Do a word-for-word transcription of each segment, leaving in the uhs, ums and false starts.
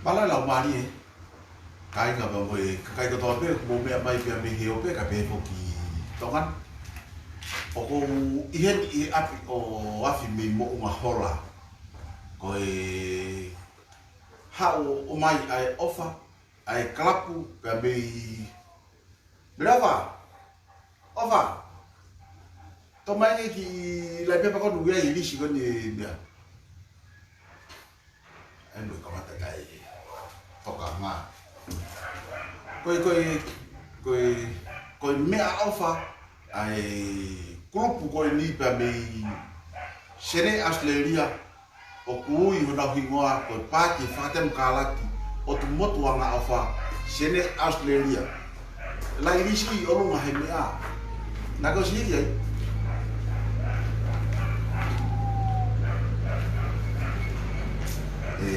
Mālō e laumālie, kāinga pea mo e kakai kotoa pē, mou meʻa mai pea mei he ope kae pehē foki Tonga ni. ʻOku ou ʻi heni ʻi he ʻapi ʻo Afi mei Moʻunga Hola. Ko e haʻu ʻo ʻomai ʻa e ʻofa ʻa e kalapu pea mei Meleava. ʻOfa. Tō mai ange ki he laipepa ko eni ʻoku ʻi ai e lisi ko eni e meʻa. ʻAi mo e kamata kai tokanga. Ko e, ko e, ko e, ko e meʻaʻofa ʻa e kulupu ko eni pea mei Senē, Australia, ʻoku ui honau hingoa ko e Paati Fakatemokalati ʻOtu Motu Angaʻofa, Senē, Australia. Laʻi lisi ʻi ʻolunga he meʻa. Naʻa ke ʻosi hiki ai? ʻE.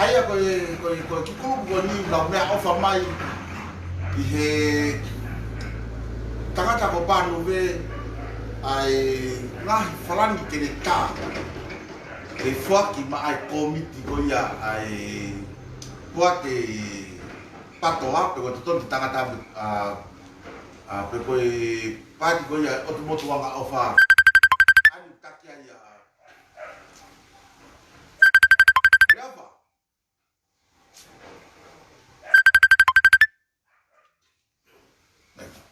ʻA ia ko e, ko e, ko e kiʻi kulupu ko eni ʻoku nau meʻaʻofa mai ki he tangata ko Pānuve ʻa e ngaahi falani ke ne tā ke foaki maʻa e kōmiti ko ia ʻa e Poate Patoa, pe ko e Totongi Tangata, ʻa, ʻa, pe ko e paati ko ia ʻOtu Motu Angaʻofa. ʻAi mo taki ai ʻa Meleava.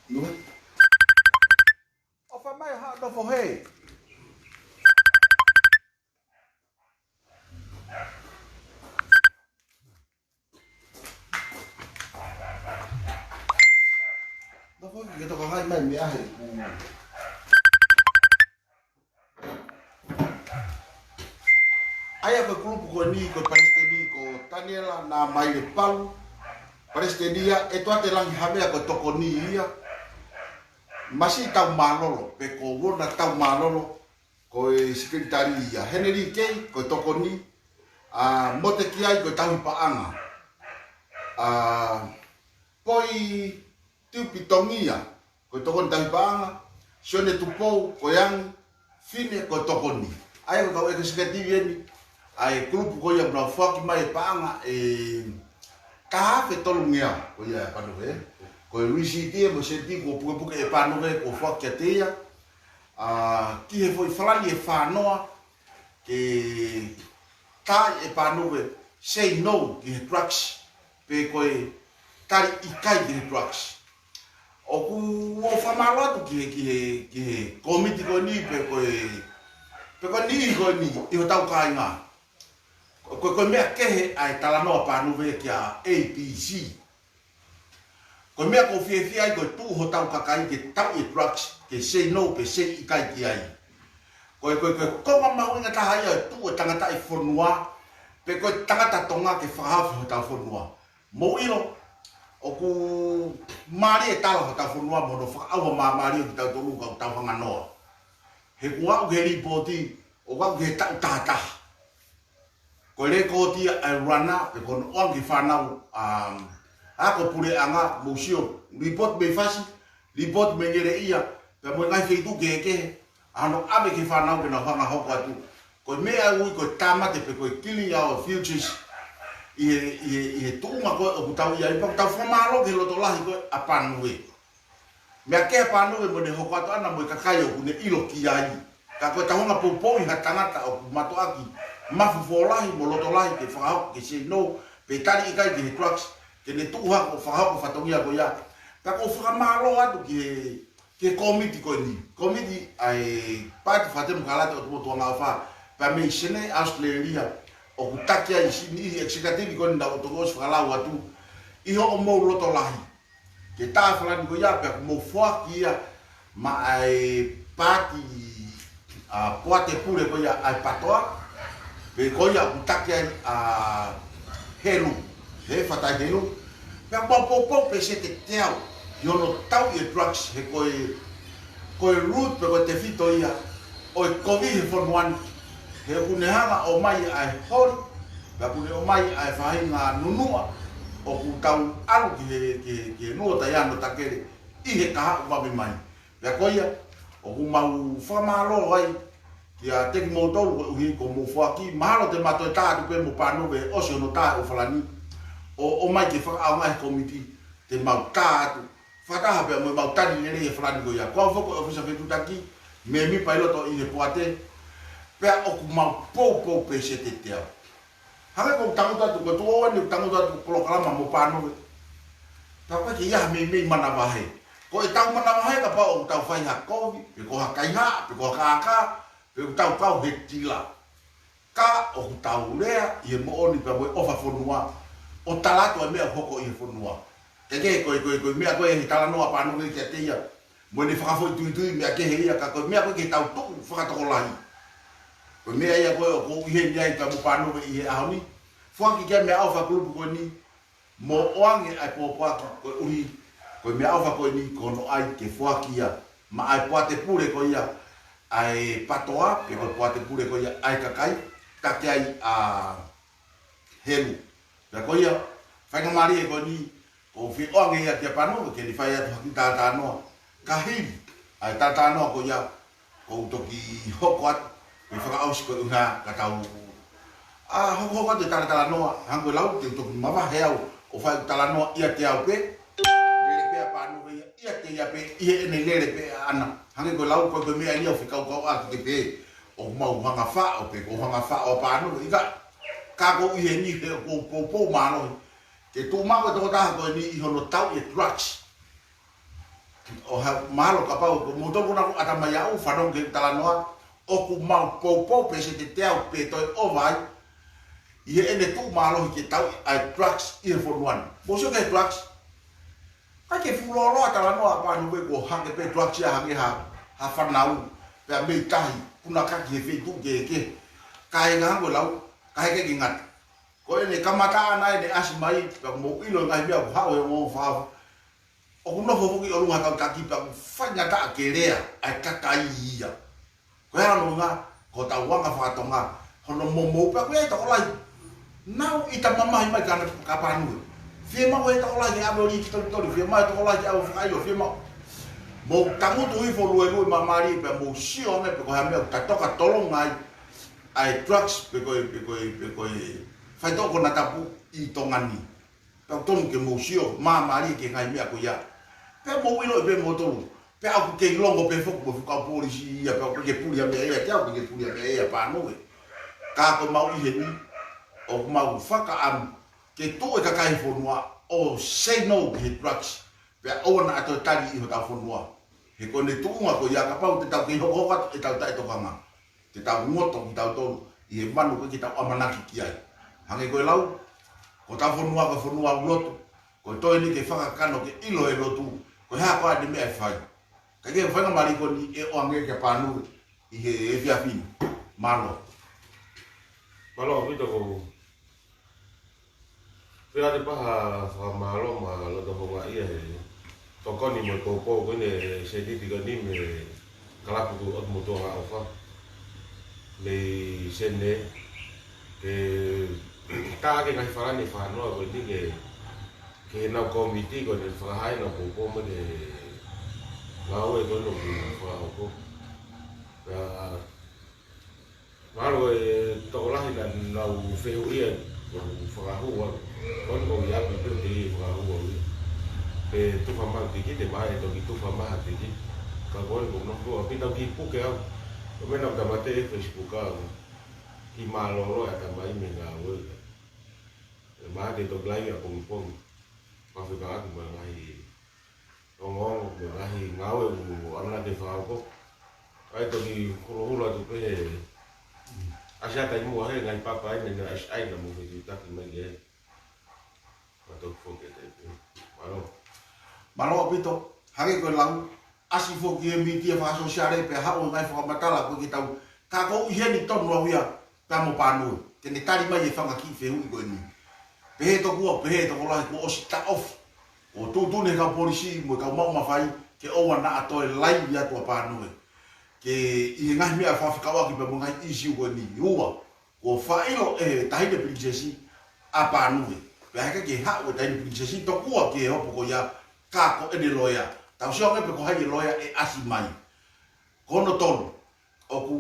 Nui. ʻOfa mai ha nofo hē. Nofo ke toka hai mai meʻa he. ʻA ia ko e kulupu ko eni, ko e palesiteni ko Taniela Namaile Palu, palesiteni ia, ʻEtuate Langihavea ko e tokoni ia, Masi Taumālolo, pe ko Wona Taumālolo, ko e sekelitali ia, Heneli Kei, ko e tokoni, ʻa Motekiai, ko e tauhi paʻanga, ʻa Poi Tiupitongia, ko e tokoni tauhi paʻanga, Sione Tupou, ko e angi, Fine, ko e tokoni. ʻA ia ko e kau ʻekiseketivi eni ʻa e kulupu ko ia ʻoku nau foaki mai e paʻanga ʻe taha afe tolungeau, ko ia ʻa Pānuve. Ko e lisiti ē mo e sēniti kuo pukepuke ʻe Pānuve kuo foaki kiate ia, ʻa, ki he foʻi falani ʻe fānoa, ke tali ʻe Pānuve say no ki he drugs, pe ko e tali ʻikai ki he drugs. ʻOku ou fakamālō atu ki he, ki he, ki he kōmiti ko eni, pe ko e, pe ko e niʻihi ko eni ʻi hotau kāinga. Ko e, ko e meʻa kehe ʻa e talanoa Pānuve kia A B C. Ko e meʻa ʻoku ou fiefia ai ko e tuʻu hotau kakai ke tauʻi e drugs, ke say no pe say ʻikai ki ai. Ko e, ko e, ko e konga mahuʻinga taha ia e tuʻu e tangataʻi fonua, pe ko e tangata Tonga ke fakahaofi hotau fonua. Mou ʻilo, ʻoku mālie e tala hotau fonua mo hono fakaʻauha māmālie ʻo kitautolu kau tauhanganoa. He kuo aʻu ki he lipooti, ʻoku aʻu ki he taʻu taha taha. Ko e lēkooti ia ʻa e runner, pe ko hono ʻoange ki he fānau, um, ako puleʻanga, mou sio, lipooti mei Fasi, lipooti mei Ngeleʻia, pea mo e ngaahi feituʻu kehekehe, ʻa hono ʻave ki he fānau ke nau hanga hoko atu. Ko e meʻa ʻoku ui ko e tāmate pe ko e killing our futures ʻi he, ʻi he, ʻi he tuʻunga ko ē ʻoku tau ʻi ai, pea ʻoku tau fakamālō ki he loto lahi ko ē ʻa Pānuve. Meʻa kehe ʻa Pānuve mo ʻene hoko atu ʻana mo e kakai ʻoku ne ʻilo ki ai. Ka ko e tauhanga poupouʻi ha tangata ʻoku mātuʻaki mafu fōlahi mo loto lahi ke fakahoko ke say no, pe tali ʻikai ki he drugs, ke ne tuʻu hake ʻo fakahoko e fatongia ko ia. Pea ʻoku ou fakamālō atu ki he, ki he kōmiti ko eni. Kōmiti ʻa e Paati Fakatemokalati ʻOtu Motu Angaʻofa, pea mei Senē, Australia, ʻoku taki ai siʻi niʻihi ʻekiseketivi ko eni naʻa ku toki ʻosi fakalau atu, ʻi hoʻomou loto lahi ke tā e falani ko ia pea ʻoku mou foaki ia maʻa e paati, ʻa, Poate Pule ko ia ʻa e Patoa, pe ko ia ʻoku taki ai ʻa Helu, he Fatai Helu, pea mau poupou pē sēniti teau ʻi hono tauʻi e drugs he ko e, ko e root pe ko e tefito ia ʻo e kovi he fonua ni. He ʻoku ne hanga ʻo ʻomai ʻa e holi, pea ʻoku ne ʻomai ʻa e faʻahinga nunuʻa, ʻoku tau ʻalu ki he, ki he, ki he nuo tai ano takele ʻi he kahaʻu vave mai. Pea ko ia, ʻoku mau fakamālō ai kiate kimoutolu koeʻuhi ko hoʻomou foaki, mahalo te ma toe tā atu pē mo Pānove ʻosi hono tā ʻe ʻOfalani, ʻo, ʻomai ke fakaʻaongaʻi he kōmiti, te mau tā atu. Fakataha pea mo ʻemau tali lelei ʻe Falani ko ia. Ko au foki ko e ʻofisa fetuʻutaki, mēmipa ʻi loto ʻi he poate, pea ʻoku mau poupou pē sētesi teau. Hangē ko ʻeku tangutu atu, ko e tuʻo ua ʻeni ʻeku tangutu atu polokalama mo Pānove. Tau ka ke ia meimei manavahē. Ko ʻetau manavahē kapau ʻoku tau fai ha kovi, pe ko ha kaihaʻa, pe ko ha kākā, pe ʻoku tau kau he tila. Ka ʻoku tau lea ʻi he moʻoni pea mo e ʻofa fonua, ʻo tala atu ʻa e meʻa ʻoku hoko ʻi he fonua. Ke ke ko e, ko e, ko e meʻa ko ē he talanoa Pānove kiate ia, mo ʻene fakafoʻituitui meʻa kehe ia, ka ko e meʻa ko ē ke tau tuʻu fakatokolahi. Ko e meʻa ia ko ē ʻoku ou ʻi heni ai pea mo Pānove ʻi he ʻaho ni. Foaki ki he meʻaʻofa kulupu ko eni, mo ʻoange ʻa e pōpoaki koeʻuhi ko e meʻaʻofa ko eni ko hono ʻai ke foaki ia maʻa e poate pule ko ia ʻa e PATOA, pe ko e poate pule ko ia ʻa e kakai, taki ai ʻa Helu. Pea ko ia, faingamālie ko eni, ʻoku ou fie ʻoange ia kia Pānove ke ne fai atu ha kiʻi talatalanoa. Ka hili ʻa e talatalanoa ko ia, ʻoku ou toki hoko atu, ke fakaʻosi koeʻuhi ka tau, ʻa, hokohoko atu e talatalanoa, hangē ko e lau, te u toki mavahe au ʻo fai e talanoa ʻiate au pē, lele pē ʻa Pānove ia ʻiate ia pē, ʻi heʻene lele pē ʻaʻana. Hangē ko e lau, ko e, ko e meʻa ia ʻoku fekaukauʻaki ke pehē ʻoku mau hanga faʻo pe ʻoku hanga faʻo ʻa Pānove, ʻikai. Ka ʻoku ou ʻi heni he ʻoku ou poupou mālohi ke tuʻu maʻu e tokotaha ko eni ʻi hono tauʻi e drugs. ʻO ha, mahalo kapau ko moutolu naʻa ku ʻatamai au, fanongo ki he talanoa, ʻoku mau poupou pē sētesi teau pe toe ʻova ai, ʻi heʻene tuʻu mālohi ke tauʻi ʻa e drugs ʻi he fonua ni. Mou sio ki he drugs. ʻIkai ke fuʻu lōloa talanoa ʻa Pānove, ko e hangē pē drugs ia hangē ha, ha fānau, pea mei tahi, puna kaki he feituʻu kehekehe. Ka ʻi he ngaahi lau, ʻikai ke ke ngata. Ko ʻene kamata ʻana ʻene ʻasi mai, pea mou ʻilo e ngaahi meʻa ʻoku haʻu he ongoongo fakaʻofa. ʻOku nofo foki ʻolunga kau taki pea ʻoku faingataʻa ke lea ʻa e kakai ia. Ko e ʻuhinga, ko hotau anga faka-Tonga, hono momou pē ko e tokolahi. Nau ʻita mamahi mai ka na ka Pānove. Fiemaʻu e tokolahi ke ʻave ʻo lī ki tolitoli, fiemaʻu e tokolahi ke ʻave ʻo fakaʻilo, fiemaʻu. Mou tangutu hifo luelue māmālie pea mou sio ange pe ko e hā e meʻa ʻoku ta toka tolonga ai ʻa e drugs pe ko e, pe ko e, pe ko e faitoʻo konatapu ʻi Tonga ni. Pea ʻoku totonu ke mou sio māmālie ki he ngaahi meʻa ko ia. Pea mou ʻiloʻi pē moutolu. Pea ʻoku kei longo pē foki mo e fuʻu kau polisi ia, pea ʻoku ke puli ʻa e meʻa ia, ke ʻoku ke puli ʻa e meʻa ia Pānove. Ka ko ʻemau ʻi heni, ʻoku mau fakaʻamu ke tuʻu e kakai fonua ʻo say no ki he drugs. Pea ʻoua naʻa toe tali ʻi hotau fonua. He ko ʻene tuʻunga ko ia kapau te tau kei hokohoko atu ʻetau taʻetokanga. Te tau ngoto kitautolu ʻi he manu ko ē ke tau ʻamanaki ki ai. Hangē ko e lau, ko hotau fonua ko e fonua ʻoku lotu, ko e toe ni ke fakakakano ke ʻilo e lotu, ko e hā koā ʻene meʻa ʻe fai. Ka ke faingamālie ko eni ʻe ʻoange kia Pānove ʻi he efiafi ni. Mālō. Mālō ʻaupito ko Pea te paha fakamālō mo e loto houngaʻia he tokoni mo e poupou ko eni ʻa e sēniti ko eni mei he kalapu ʻo Motuʻa ʻOfa mei Senē ke tā ʻaki e ngaahi falani fānoa ko eni ke, ke nau kōmiti ko eni fakahā ʻenau poupou mai ke ngāue ko eni ʻoku fakahoko. Pea Mālō e tokolahi naʻa nau fehuʻia, ʻoku fakahū au. Ko eni ʻoku ʻi ʻapi pē ʻoku teʻeki fakahū au ia. Pe tufa mai tikite, maʻa e toki tufa mai ha tikite. Ka ko eni ʻoku nofo ʻapi tau kiʻi puke au. Ko e meʻa naʻa ku tāmateʻi ʻi he Facebook au. Kiʻi mālōlō e ʻatamai mei he ngāue. ʻE maʻa te toki laivi ʻapongipongi. Mafekau atu mo e ngaahi ongoongo mo e ngaahi ngāue ʻoku ʻamanaki ke fakahoko. ʻAi toki holoholo atu pē he ʻasi ʻa taimi ʻoku ʻi ai e ngaahi papa ʻi he meʻa ʻasi ʻai naʻa mou fetuʻutaki mai ki ai. Ka toki foki e taimi. Mālō. Mālō ʻaupito, hangē ko e lau, ʻasi foki e mītia fakasōsiale pea haʻu e ngaahi fakamatala ko ē ke tau, ka ʻoku ou ʻi heni tonu au ia, pea mo Pānove, ke ne tali mai e fanga kiʻi fehuʻi ko eni. Pehē tokua, pehē tokolahi kuo ʻosi taʻofi. Kuo tuʻutuʻuni ʻe he kau polisi mo e kau maʻu mafai, ke ʻoua naʻa toe laivi atu ʻa Pānove. Ke ʻi he ngaahi meʻa fakafekauʻaki pea mo e ngaahi ʻīsiu ko eni. Ua, kuo fakaʻilo ʻe he Taʻahine Pilinisesi ʻa Pānove. Pea heʻikai ke haʻu e Taʻahine Pilinisesi tokua ki he hopo ko ia ka ko ʻene loea. Tau sio ange pe ko hai e loea ʻe ʻasi mai. Ko hono tolu. ʻoku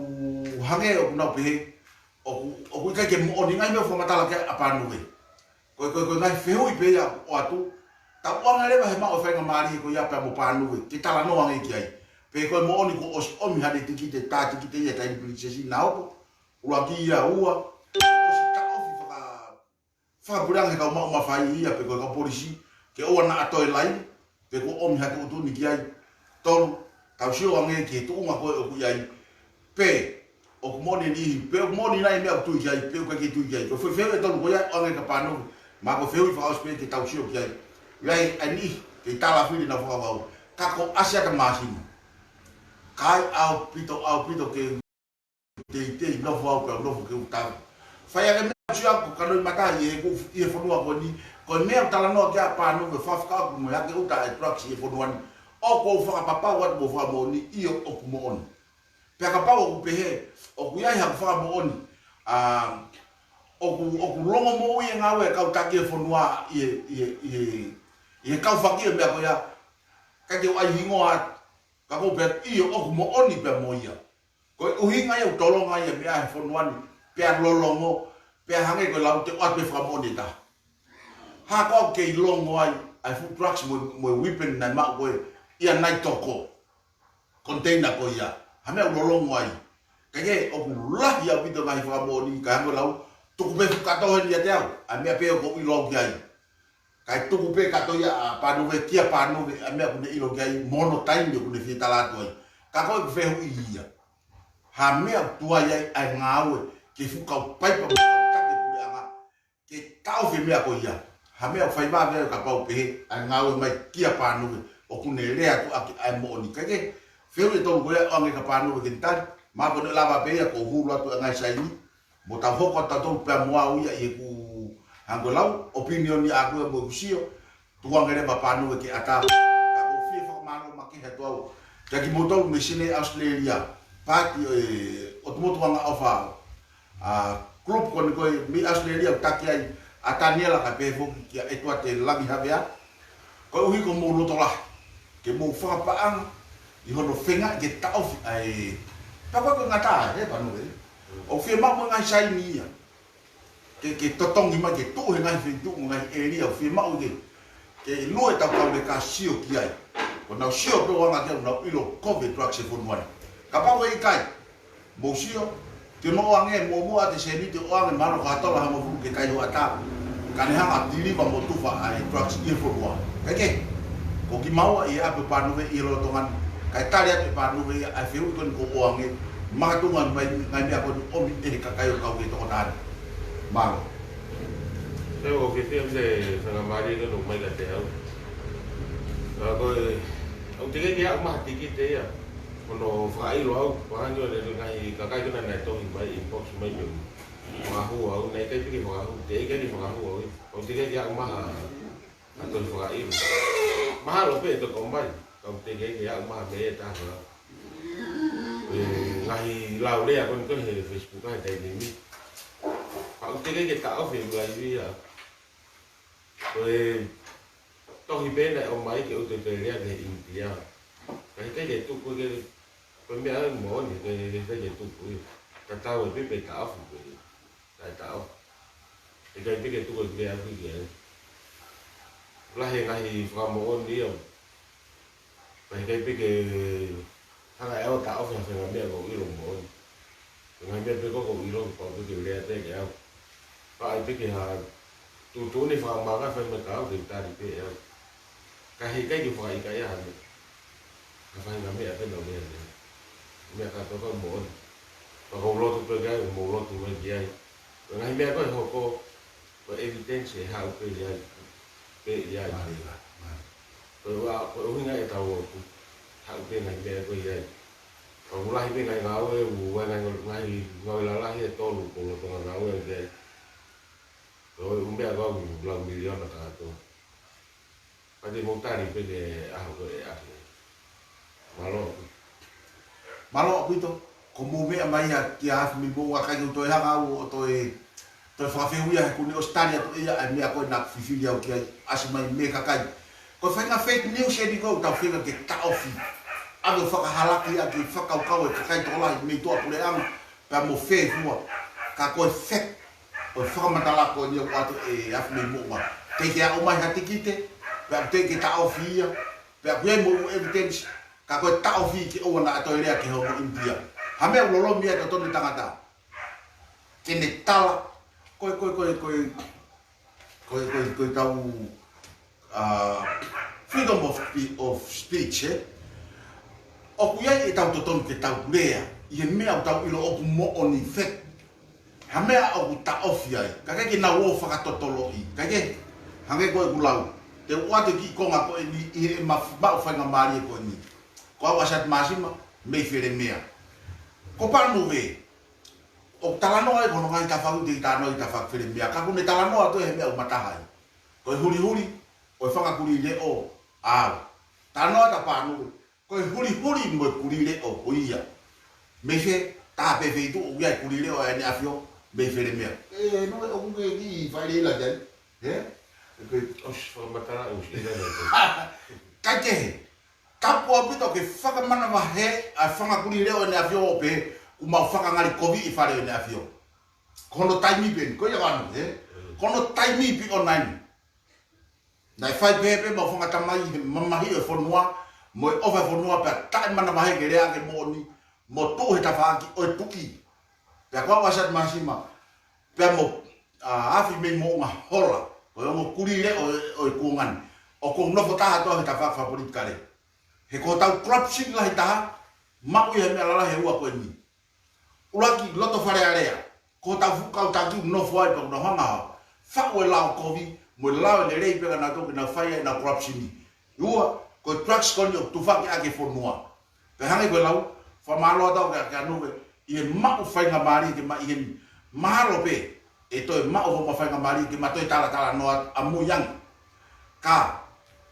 hangē ʻoku nau pehē ʻoku, ʻoku ʻikai ke moʻoni ngaahi meʻa ʻoku fakamatala ki ai ʻa Pānuve. Ko e, ko e, ko e ngaahi fehuʻi pē ia ʻoku ʻoatu, tau ʻoange leva he maʻu e faingamālie ko ia pea mo Pānuve ke talanoa ange ki ai. Pe ko e moʻoni kuo ʻosi ʻomi haʻane tikite, tā tikite ia taimi Pilinisesi Naopo, ʻuluaki ia, ua, ʻosi taʻofi faka-, fakapuleʻanga he kau maʻu mafai ia pe ko e kau polisi ke ʻoua naʻa toe laine, pe kuo ʻomi ha tuʻutuʻuni ki ai. Tolu, tau sio ange ki he tuʻunga ko ē ʻoku ʻi ai. Pe ʻoku moʻoni e niʻihi, pe ʻoku moʻoni nai e meʻa ʻoku tui ki ai, pe ʻoku ʻikai ke tui ki ai. Ko e foʻi fehuʻi ʻe tolu ko ia ʻoange kia Pānuve, mo e ko e fehuʻi fakaʻosi pē ke tau sio ki ai. ʻI ai e niʻihi kei tālafili ʻenau fakakaukau. Ka ko e ʻasi atu e māsina, ʻikai ʻaupito, ʻaupito ke teitei nofo au pea u nofo ke u tau. Fai ange meʻa ʻosi au ko kanoʻi mata ʻi he ku-, ʻi he fonua ko eni, ko e meʻa ʻoku talanoa ki ai ʻa Pānuve, fafakau mo e hake ʻuta e drugs ʻi he fonua ni. ʻOku ou fakapapau atu mo fakamoʻoni, ʻio ʻoku moʻoni. Pea kapau ʻoku pehē, ʻoku ʻi ai haku fakamoʻoni, ʻa, ʻoku, ʻoku longomoʻui e ngāue e kau taki e fonua ʻi he, ʻi he, ʻi he, ʻi he kau faki e meʻa ko ia, ka ke u ʻai hingoa atu, ka ʻoku ou pehē, ʻio ʻoku moʻoni pea mo ia. Ko e ʻuhinga ia ʻoku tolonga ai e meʻa he fonua ni, pea lolongo, pea hangē ko e lau te u ʻoatu e fakamoʻoni ʻe taha. Hā ko au kei longo ai, ʻa e fuʻu drugs mo, mo e weapon naʻe maʻu ko ē ʻia Naitoko. Container ko ia. Ha meʻa ʻoku lolongo ai. Kae kehe, ʻoku lahi ʻaupito ngaahi fakamoʻoni, ka hangē ko e lau, tuku pē fuʻu kato heni ʻiate au, ʻa e meʻa pē ʻoku ou ʻilo au ki ai. Kae tuku pē kato ia ʻa Pānuve kia Pānuve, ʻa e meʻa ʻoku ne ʻilo ki ai, mo hono taimi ʻoku ne fie tala atu ai. Ka ko e fehuʻi ia. Ha meʻa ʻoku tuai ai ʻa e ngāue ki he fuʻu kau paipa mo e kau taki puleʻanga ke taʻofi e meʻa ko ia. Ha meʻa ʻoku fai vave ai kapau pehē ʻa e ngāue mai kia Pānuve ʻoku ne lea atu ʻaki ʻa e moʻoni. Kae kehe, fehuʻi ʻe tolu ko ia ʻoange kia Pānuve ke ne tali, mo ʻoku ne lava pē ia ko e hulu atu e ngaahi saini. Mo tau hoko atu tautolu pea mo au ia ʻi heʻeku hangē ko e lau, opinion ia ʻaʻaku ia mo ʻeku sio, tuku ange leva Pānuve ke ʻatā, ka ʻoku ou fie fakamālō makehe atu au. Kia kimoutolu mei Senē ʻAositelēlia, paati ʻo e ʻOtu Motu Angaʻofa, ʻa, group ko eni ko ē mei ʻAositelēlia ʻoku taki ai ʻa Taniela kae pehē foki kia ʻEtuate Langi Havea, koeʻuhi ko hoʻomou loto lahi, ke mou fakapaʻanga ʻi hono feingaʻi ke taʻofi ʻa e. Pea ko e ngata ē, Pānuve. ʻOku fiemaʻu mo e ngaahi saini ia. Ke, ke totongi mai, ke tuʻu he ngaahi feituʻu mo e ngaahi ʻēlia, ʻoku fiemaʻu ke, ke lue ʻetau kau leka sio ki ai. Ko ʻenau sio pē ʻo anga ki ai ʻoku nau ʻilo kovi e drugs he fonua ni. Kapau ʻe ʻikai, mou sio, ke mou ʻoange, mou, mou ʻoatu e sēniti ʻo ʻoange mahalo ko ha tola hongofulu ke kai hoʻatā. Ka ne hanga ʻo deliver mo tufa ʻa e drugs ʻi he fonua. Kae kehe, ko kimaua ʻi he ʻapi ʻo Pānuve ʻi he lolotonga ni. Kae tali atu ʻe Pānuve ia ʻa e fehuʻi ko eni kuo ʻoange, makatuʻunga mo e ngaahi meʻa ko eni ʻomi ʻe he kakai ʻo kau ki he tokotaha ni. Mālō. Sai, ʻoku ou fiefia he faingamālie ko eni ʻoku ʻomai kiate au. Ka ko e, ʻoku teʻeki ke aʻu mai ha tikite ia. Ko hono fakaʻilo au, ko e hā nai ʻo e ngaahi kakai ko ena naʻe tohi mai, inbox mai pē. Fakahū au, naʻe ʻikai pē ke fakahū, teʻeki ke fakahū au ia. ʻOku teʻeki ke aʻu mai ha, ha toe fakaʻilo. Mahalo pē ʻe toe ʻomai, ka ʻoku teʻeki ke aʻu mai ha meʻa ʻe taha. Ko e ngaahi lau lea ko eni ko ē he Facebook ʻa e taimi ni. Ka ʻoku teʻeki ke taʻofi e ʻū laivi ia. Ko e tohi pē naʻe ʻomai ke u toe lea ki he ʻInitia. Ka heʻikai ke tuku ke, ko e meʻa moʻoni, heʻikai ke tuku ia. Tatau ai pē pe taʻofi pe taʻe taʻofi. Heʻikai pē ke tuku e meʻa ki ai. Lahi e ngaahi fakamoʻoni ia. Pea heʻikai pē ke hanga ʻe au ʻo taʻofi ha faʻahinga meʻa ʻoku ou ʻilo moʻoni. Ko e ngaahi meʻa pē ko ē ʻoku ou ʻilo, pau pē ke u lea atu ki ai. Pea ʻai pē ke ha tuʻutuʻuni fakamaʻa fai mai kia au ke u tali pē ʻe au. Ka heʻikai ke u fakaʻikaiʻi ha meʻa. Ha faʻahinga meʻa pē naʻa ku lea atu. Meʻa kātoa ʻoku moʻoni. Pea ʻoku ou lotu pē ki ai, ʻoku mou lotu mai ki ai. Ko e ngaahi meʻa ko ē ʻe hoko, ko e evidence ʻe haʻu pē ʻi ai. Pē ʻi ai. Mālie, mālie. Ko e ʻuhi-, ko e ʻuhinga ʻetau lotu. Haʻu pē ngaahi meʻa ko ē ʻi ai. Ka ʻoku lahi pē ngaahi ngāue, ʻoku ʻi ai ngaahi, ngaahi ngāue lalahi ʻe tolu ʻoku ou lolotonga ngāue ki ai. Ko e ʻū meʻa ko ē ʻoku lau miliona kātoa. Pea te mou tali pē he ʻaho ko ē ʻe ʻaho. Mālō. Mālō ʻaupito, ko hoʻomou meʻa mai ia kia Hafi mei Moʻunga, ʻikai ke u toe hanga au ʻo toe, toe fakafehuʻia he kuo ne ʻosi tali atu ʻe ia ʻa e meʻa ko ē naʻa ku fifili au ki ai, ʻasi mai mei he kakai. Ko e faʻahinga fake news eni ko ē ʻoku tau feinga ke taʻofi. ʻAve ʻo fakahalaki ʻaki e fakakaukau ʻa e kakai tokolahi mei tuʻapuleʻanga pea mo fefua. Ka ko e fact ʻo e fakamatala ko eni ʻoku ʻoatu ʻe Afimeimoʻunga, teʻeki ke ʻomai ha tikite, pea ʻoku teʻeki ke taʻofi ia, pea ʻoku ʻi ai mo e ʻū evidence, ka ko e taʻofi ke ʻoua naʻa toe lea ki he ongo ʻInitia. Ha meʻa ʻoku lolomi ai e totonu ʻo e tangata. Ke ne tala, ko e, ko e, ko e, ko e, ko e, ko e, ko e tau, ah, freedom of spe-, of speech, ē? ʻOku ʻi ai ʻetau totonu ke tau lea ʻi he meʻa ʻoku tau ʻilo ʻoku moʻoni, fact. Ha meʻa ʻoku taʻofi ai, ka ke ke nau ō fakatotoloʻi, ka ke hangē ko ʻeku lau, te u ʻoatu e kiʻi konga ko eni ʻi he ma-, maʻu faingamālie ko eni. Ko au ʻa Sati Māsima, mei Felemea. Ko Panuve, ʻoku talanoa ai ko hono ngaahi tafaʻaki, te i talanoa ʻi he tafaʻaki Felemea, ka ʻoku ne talanoa atu he meʻa ʻoku mataha ai. Ko e hulihuli ʻo e fanga kulī leʻo ʻaʻau. Talanoa atu ʻa Panuve, ko e hulihuli mo e kulī leʻo ko ia. Mei fē, taha pē feituʻu ʻoku ʻi ai e kulī leʻo ʻa ʻEne ʻAfio, mei Felemea. ʻE, no, ʻoku ke kiʻi fai leila ki ai, ē? Ko e ʻosi fakamatala, ʻosi leila. Kaikehe, tapu ʻaupito ke fakamanavahē ʻa e fanga kulī leʻo ʻEne ʻAfio ʻo pehē, kuo mau fakangalikoviʻi e fale ʻo ʻEne ʻAfio. Ko hono taimi pē eni, ko ia ʻoku ʻalu, ē? Ko hono taimi pē ʻoʻona eni. Naʻe fai pehē pē ʻemau fanga tamai he mamahi ʻo e fonua, mo e ʻofa e fonua, pea taʻemanavahē ke lea ʻaki e moʻoni, mo tuʻu he tafaʻaki ʻo e tuʻi. Pea ko au ʻa Sati Māsima, pea mo, a, Afimeimoʻunga Hola, ko e ongo kulī leʻo ʻo e, ʻo e kuonga ni. ʻOku ou nofo taha atu au he tafaʻaki fakapolitikale. He ko hotau corruption lahi taha, maʻu ia he meʻa lalahi ʻe ua ko eni. ʻUluaki, loto Fale Alea. Ko hotau fuʻu kau taki ʻoku nofo ai pea ʻoku nau hanga ʻo faʻu e lao kovi, mo e lao ʻe lelei pē ka nau toki nau fai ai ʻenau corruption. Ua, ko e drugs ko eni ʻoku tufaki ʻaki e fonua. Pea hangē ko e lau, fakamālō atu au kia, kia Nuve, ʻi he maʻu faingamālie ke ma ʻi heni. Mahalo pē, ʻe toe maʻu hoʻoma faingamālie ke ma toe talatalanoa ʻamui ange. Ka,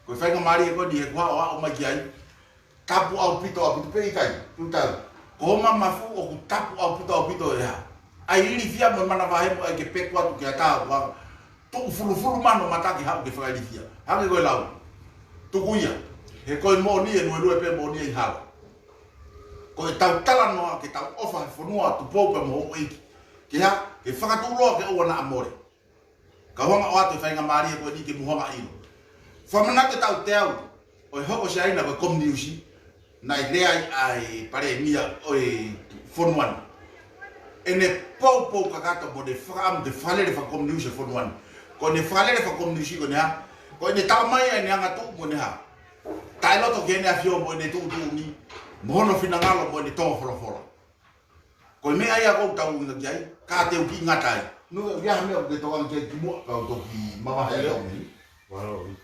ko e faingamālie ko eni he kuo u aʻu mai ki ai, tapu ʻaupito, ʻaupito pē ʻikai, tutau. Ko hoʻoma mafu ʻoku tapu ʻaupito, ʻaupito ʻe hā. ʻA e ilifia mo e manavahē mo e ʻai ke peku atu ki ha taha ʻoku tuʻu fulufulu mano mata ke haʻu ke fakailifia. Hangē ko e lau. Tuku ia. He ko e moʻoni ʻe luelue pē moʻoni ʻi hala. Ko ʻetau talanoa ke tau ʻofa he fonua, Tupou pea mo houʻeiki. Ke hā, ke fakatuʻuloa ke ʻoua naʻa mole. Ka u hanga ʻo ʻoatu e faingamālie ko eni ke mou hanga ʻilo. Fakamanatu e taʻu teau ʻo e hoko Siaina ko e kominiusi, naʻe lea ai ʻa e palēmia ʻo e fonua ni. ʻEne poupou kakato mo ʻene fakaʻamu ke fakalele fakakominiusi e fonua ni. Ko ʻene fakalele fakakominiusi ko ʻene hā? Ko ʻene talamai ʻa ʻene angatuʻu mo ʻene hā? Taʻeloto ki heʻene ʻafio mo ʻene tuʻutuʻuni, mo hono finangalo mo ʻene tō folofola. Ko e meʻa ia ʻoku ou tauʻinga ki ai, ka te u kiʻi ngata ai. No, ʻoku ʻi ai ha meʻa ʻoku ke tokanga ki ai kimuʻa, ka u toki mavahe ai au mei. Mālō. ʻI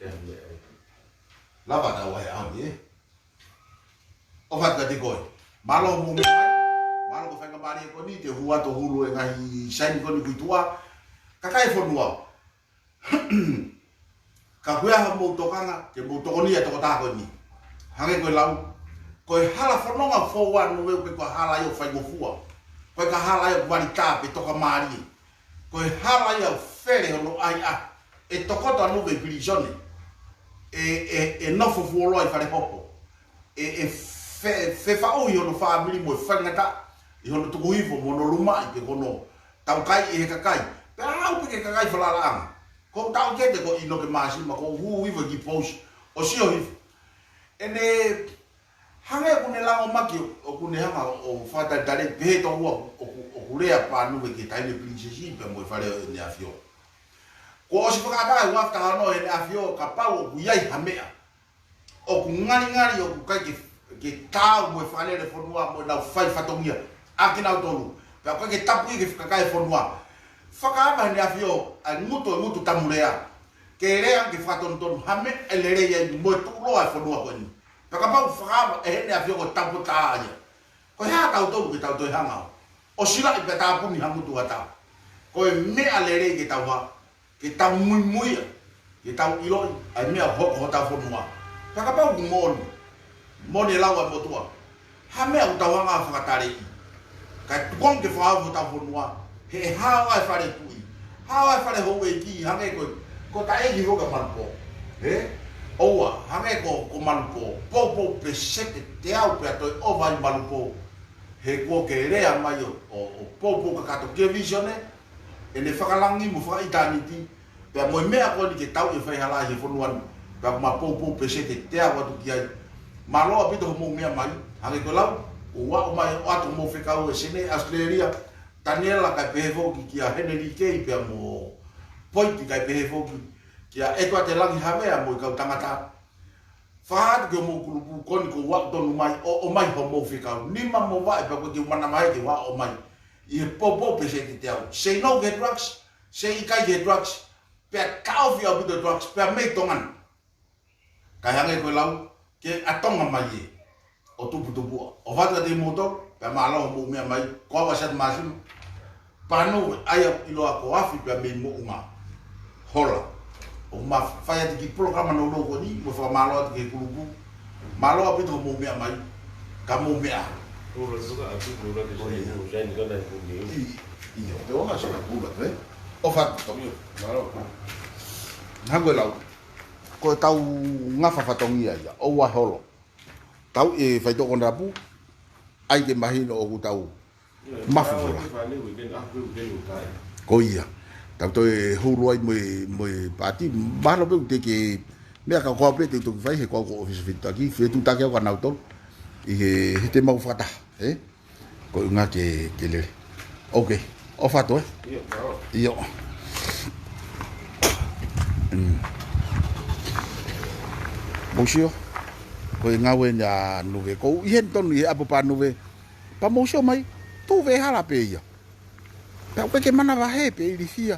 ai ha meʻa ai. Lava tau ai au, ē? ʻOfa atu kiate koe. Mālō mo mei ai. Mālō ko e faingamālie ko eni, te u hū atu ʻo hulu e ngaahi saini ko eni kuo tuʻa. Kakai e fonua. Ka ʻoku ʻi ai haʻamou tokanga, ke mou tokonia e tokotaha ko eni. Hangē ko e lau, ko e hala fononga foʻou ʻa Nuve ʻoku ʻikai ko ha hala ia ʻoku faingofua. ʻOku ʻikai ko ha hala ia ʻoku vali tā pe tokamālie. Ko e hala ia ʻoku fele hono ʻai ʻa e tokoto ʻa Nuve ʻi pilīsone. ʻE, ʻe, ʻe nofo fuoloa ʻi fale hopo. ʻE, ʻe fe-, fefaʻuhi hono fāmili mo e faingataʻa ʻi hono tuku hifo mo hono lumaʻi pe ko hono taukaeʻi ʻe he kakai. Pea aʻu pē ki he kakai falalaʻanga. Ko ʻeku taʻokete ko ʻInoke Māsima, ko ʻeku hū hifo ki he pousi ʻo sio hifo. ʻEne hangē ʻoku ne langomaki ʻoku ne hanga ʻo fakatalitali pehē tokua ʻoku, ʻoku lea ʻa Nuve ki he taʻahine pilinisesi pea mo e fale ʻo ʻEne ʻAfio. Kuo ʻosi fakaʻatā ʻi he ua afe taha ono ʻe ʻEne ʻAfio kapau ʻoku ʻi ai ha meʻa ʻoku ngalingali ʻoku ʻikai ke, ke taau mo e fakalele fonua mo ʻenau fai fatongia ʻa kinautolu. Pea ʻoku ʻikai ke tapu ia ki he kakai e fonua. Fakaava ʻe ʻEne ʻAfio ʻa e ngutu, ʻa e ngutu tamu lea. Ke lea ke fakatonutonu ha meʻa ʻe lelei ai mo e tuʻuloa e fonua ko eni. Pea kapau fakaava ʻe ʻEne ʻAfio ko e tapotā ia. Ko e hā tautolu ke tau toe hanga ʻo silaʻi pea tāpuni ha ngutu ʻatā. Ko e meʻa lelei ke tau hā, ke tau muimuia, ke tau ʻiloʻi ʻa e meʻa ʻoku hoko hotau fonua. Pea kapau ʻoku moʻoni, moʻoni e lau ʻa e motuʻa, ha meʻa ʻoku tau hanga ʻo fakataleʻi. Kae tuku ange ke fakaava hotau fonua, he ʻe hao ʻa e fale tuʻi, hao ʻa e fale houʻeiki, hangē ko e, ko e taʻeiki ko ē ʻa Malupō. Ē? ʻOua, hangē ko, ko Malupō, poupou peseti teau pea toe ʻova ʻi Malupō. He kuo ke lea mai ʻo, ʻo, ʻo poupou kakato ki he visone, ʻene fakalangi mo fakaʻitāniti, pea mo e meʻa ko eni ke tau ʻe fai hala ʻi he fonua ni, pea ko ma poupou peseti teau atu ki ai. Mālō ʻaupito hoʻomou meʻa mai, hangē ko e lau, ʻoku aʻu mai ʻo ʻoatu hoʻomou fekau ʻe Sene ʻAositelēlia, Taniela kae pehē foki kia Henry Kei pea mo Poiti kae pehē foki kia ʻEtuate Langi Havea mo e kau tangata. Fakahā atu ki hoʻomou kulupu ko eni kuo u aʻu tonu mai ʻo, ʻomai hoʻomou fekau. Nima mo vaʻe pea ko e kiʻi manava ē ke u ʻomai. ʻI he poupou peseti teau. Say no ki he drugs, say ʻikai ki he drugs, pea taʻofi ʻaupito drugs, pea mei Tonga ni. Kae hangē ko e lau, ke ʻa Tonga mai ē ʻo tuputupuʻa. ʻOfa atu kiate kimoutolu, pea mālō hoʻomou meʻa mai, ko au ʻa Siate Māsima. Pānove, ʻa ia ʻoku ʻiloa ko Afi pea mei Moʻunga. Hola. ʻOku ma fai atu e kiʻi polokalama nounou ko eni, mo fakamālō atu ki he kulupu. Mālō ʻaupito hoʻomou meʻa mai, ka mou meʻa. Hola, hola, atu, hola, ʻi, ʻio, te o nga se hola, ē? ʻOfa atu, Tonga. Mālō. Hangē ko e lau. Ko ʻetau ngafa fatongia ia, ʻoua holo. Tau ʻi he faitoʻo konatapu, ʻai ke mahino ʻoku tau mafufula. Ko ia. Tau toe hulu ai mo e, mo e pāti, mahalo pē ʻoku teʻeki ke meʻa ka ko au pē te u toki fai he ko au ko e ʻōfisa fetutaki, fetutaki au kia nautolu. ʻI he, he te mau fakataha, ē? Ko e ʻuhinga ke, ke lele. Ok. ʻOfa atu, ē? ʻIo, mālō. ʻIo. Mm. Mou sio. Ko e ngāue ʻeni ʻa Nuve. Ko u ʻi heni tonu ʻi he ʻapi ʻo Pānove. Pea mou sio mai. Tuʻu veʻehala pē ia. Pea ʻoku ʻikai ke manavahē pe ilifia.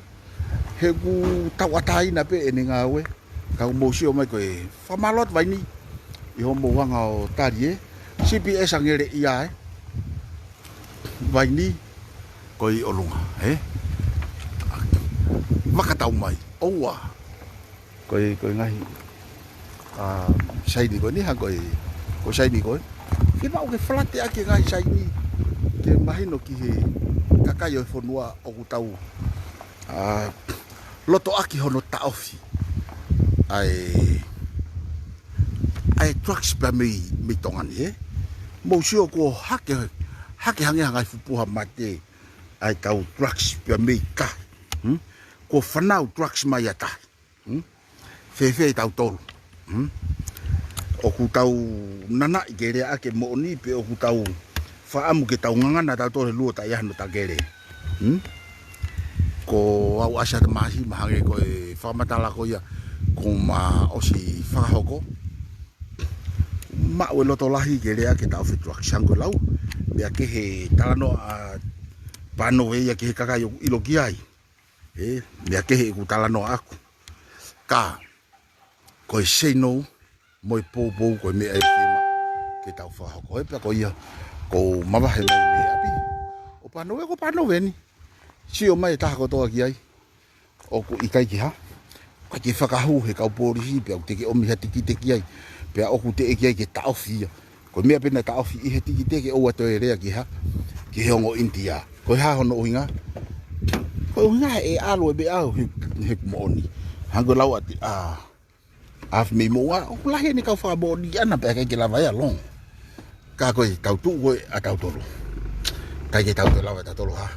He ʻoku tauʻatāina pē ʻene ngāue. Ka ʻoku mou sio mai ko e fakamālō atu Vaini. ʻI hoʻomou hanga ʻo tali ē. C P S ʻa ngele ia ē. Vaini, ko e ʻi ʻolunga, ē? Vakatau mai, ʻoua. Ko e, ko e ngaahi, ā, saini ko eni, ha ko e, ko e saini ko ē. Ke maʻu ke falateʻaki e ngaahi saini, ke mahino ki he kakai ʻo e fonua ʻoku tau, ā, lotoʻaki hono taʻofi ʻa e, ʻa e drugs pea mei, mei Tonga ni, ē? Mou sio kuo hake, hake hangē ha ngaahi fupuha mate ʻa e kau drugs pea mei kahi. Hmm? Kuo fanau drugs mai ʻa tahi. Hmm? Fēfē ʻa tautolu. Hmm? ʻOku tau nanaʻi ke lea ʻaki e moʻoni pe ʻoku tau fakaʻamu ke tau ngangana ʻa tautolu he luo taʻe ʻi ai hano takele. Hmm? Ko au ʻa Siate Māsima hangē ko e fakamatala ko ia kuo ma ʻosi fakahoko. Maʻu e loto lahi ke lea ke taʻofi drugs hangē ko e lau. Meʻa kehe talanoa ʻa Pānove ia ki he kakai ʻoku ʻilo ki ai. Ē, meʻa kehe ʻeku talanoa ʻaku. Ka, ko e say no, mo e poupou, ko e meʻa ʻe fiemaʻu ke tau fakahoko. Ē pea ko ia, ʻoku ou mavahe mai mei ʻapi. ʻO Pānove, ko Pānove eni. Sio mai e taha kotoa ki ai. ʻOku ʻikai ke hā. ʻIkai ke fakahū he kau polisi, pea ʻoku teʻeki ʻomi ha tikite ki ai. Pea ʻoku teʻeki ai ke taʻofi ia. Ko e meʻa pē naʻe taʻofi ʻi he tikite ke ʻoua toe lea ki ha, ki he ongo ʻInitia. Ko e hā hono ʻuhinga? Ko e ʻuhinga he ʻalu e meʻa au he, he moʻoni. Hangē ko e lau ʻa, ʻa Afi mei Moʻunga, ʻoku lahi ʻene kau fakamoʻoni ʻana pea ʻikai ke lava ia ʻo longo. Ka ko e tau tuʻu ko ē ʻa tautolu. ʻIkai ke tau toe lava ʻe tautolu ha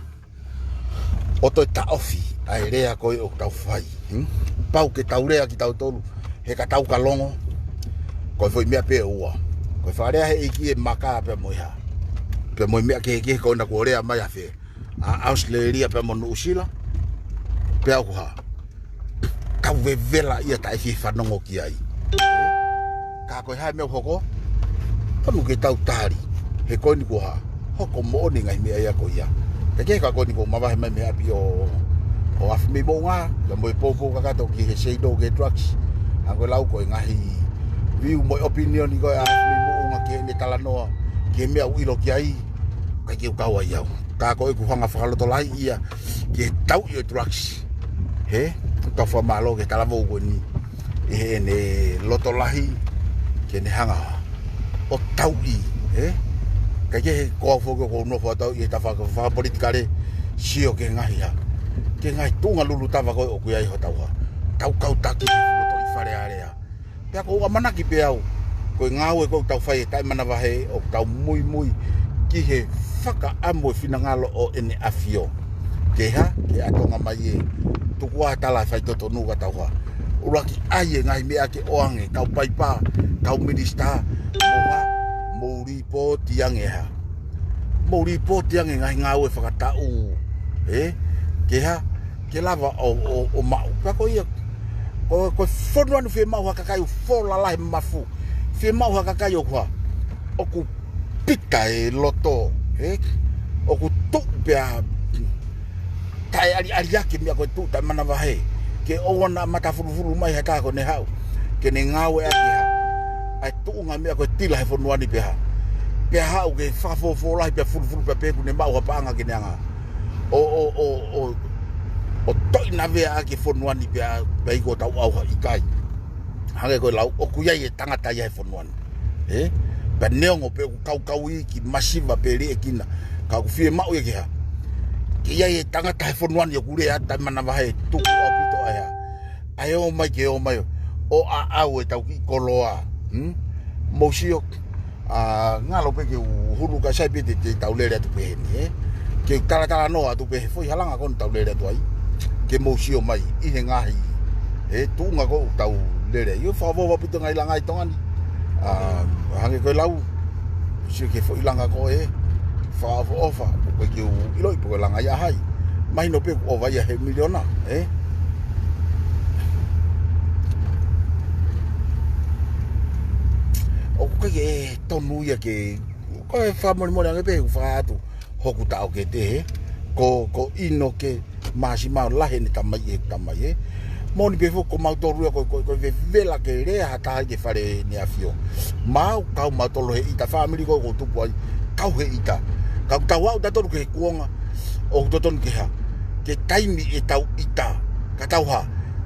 ʻo toe taʻofi ʻa e lea ko ē ʻoku tau fai. Hmm? Pau ke tau lea kitautolu, he ka tau ka longo, ko e foʻi meʻa pē ʻe ua. Ko e fakalea he ʻEiki ʻe maka pea mo e hā. Pea mo e meʻa kehekehe ko ena kuo lea mai ʻa fē. ʻA ʻAositelēlia pea mo Nuʻusila. Pea ʻoku hā. Tau vevela ia taʻe fie fanongo ki ai. Ka ko e hā e meʻa ʻoku hoko? Tonu ke tau tali. He ko eni kuo hā. Hoko moʻoni ngaahi meʻa ia ko ia. Ka ke ka ko eni kuo mavahe mai mei ʻapi ʻo, ʻo Afi mei Moʻunga. Pea mo e poupou kakato ki he say no ki he drugs. Hangē ko e lau ko e ngaahi view mo e opinion ko ē ʻa Afi mei Moʻunga ki heʻene talanoa. Ki he meʻa ʻoku ʻilo ki ai. ʻIkai ke u kau ai au. Ka ko ʻeku hanga fakalotolahi ia. Ki he tauʻi ʻo e drugs. Hē? Tau fakamālō ki he talavou ko eni. ʻI heʻene loto lahi. Ke ne hanga. ʻO tauʻi. Hē? ʻIkai ke he ko au foki ʻoku ou nofo ʻo tauʻi he tafa fakapolitikale. Sio ki he ngaahi hā. Ki he ngaahi tuʻunga lulutava ko ē ʻoku ʻi ai hotau hā. Tau kau taki. Loto ʻi Fale Alea. Pea ʻoku ou ʻamanaki pē au, ko e ngāue ʻoku tau fai he taʻemanavahē, ʻoku tau muimui ki he fakaʻamu e finangalo ʻo ʻEne ʻAfio. Ke hā, ke ʻatonga mai e tuku ʻa e tala e faitotonu ka tau hā. ʻUluaki ʻai e ngaahi meʻa ke ʻoange, kau paipa, kau minisitā, mou hā, mou lipooti ange hā. Mou lipooti ange ngaahi ngāue fakataʻu, ē? Ke hā, ke lava ʻo, ʻo, ʻo maʻu. Pea ko ia, ko, ko e fonua ni fiemaʻu ha kakai ʻoku fō lalahi mafu. Fiemaʻu ha kakai ʻoku hā, ʻoku pita e loto, ē? ʻOku tuʻu pea taʻeʻaliʻali ake meʻa ko e tuʻu taʻemanavahē. Ke ʻoua naʻa matafulufulu mai ha taha ko ʻene haʻu. Ke ne ngāueʻaki hā. ʻA e tuʻunga meʻa ko e tila he fonua ni pea hā. Pea haʻu ke fakafōfō lahi pea fulufulu pea pē kuo ne maʻu ha paʻanga ke ne anga. ʻO, ʻo, ʻo, ʻo, ʻo toʻi navea ake fonua ni pea, pea ʻikai ko tau ʻauha ʻikai. Hangē ko e lau, ʻoku ʻi ai e tangata ia he fonua ni. Ē? Pea neongo pē ʻoku kaukau iiki masiva pē liʻekina. Ka ʻoku fiemaʻu ia ke hā. Ke ʻi ai e tangata he fonua ni ʻoku lea atu taʻemanavahē tuku ʻaupito ʻa e hā. ʻA e ō mai ke ō mai ʻo ʻaʻau e tau kiʻi koloa. Hmm? Mou sio, ʻa, ngalo pē ke u hulu ka sai pē te, te tau lele atu pē heni, ē? Ke u talatalanoa atu pē he foʻi halanga ko eni tau lele atu ai. Ke mou sio mai, ʻi he ngaahi, ē, tuʻunga ko ʻoku tau lele ai. ʻIo fakaʻofoʻofa ʻaupito ngaahi langa ʻi Tonga ni. ʻA, hangē ko e lau, sio ki he foʻi langa ko ē, fakaʻofoʻofa, ʻoku ʻikai ke u ʻiloʻi pe ko e langa ia hai. Mahino pē ʻoku ʻova ia he miliona, ē? ʻOku ʻikai ke tonu ia ke, ko e fakamolemole ange pē, ʻoku fakaʻatu hoku taʻokete, ē? Ko, ko ʻInoke Māsima ʻo lahi ʻene tamai ʻi heʻeku tamai, ē? Moʻoni pē foki ko mautolu ia ko, ko, ko e vevela ke lea ha taha ke fale ʻEne ʻAfio. Mau, kau mautolu he ʻita, fāmili ko ē ʻoku ou tupu ai, kau he ʻita. Ka ʻoku tau aʻu tautolu ki he kuonga, ʻoku totonu ke hā. Ke taimi ʻetau ʻita, ka tau hā,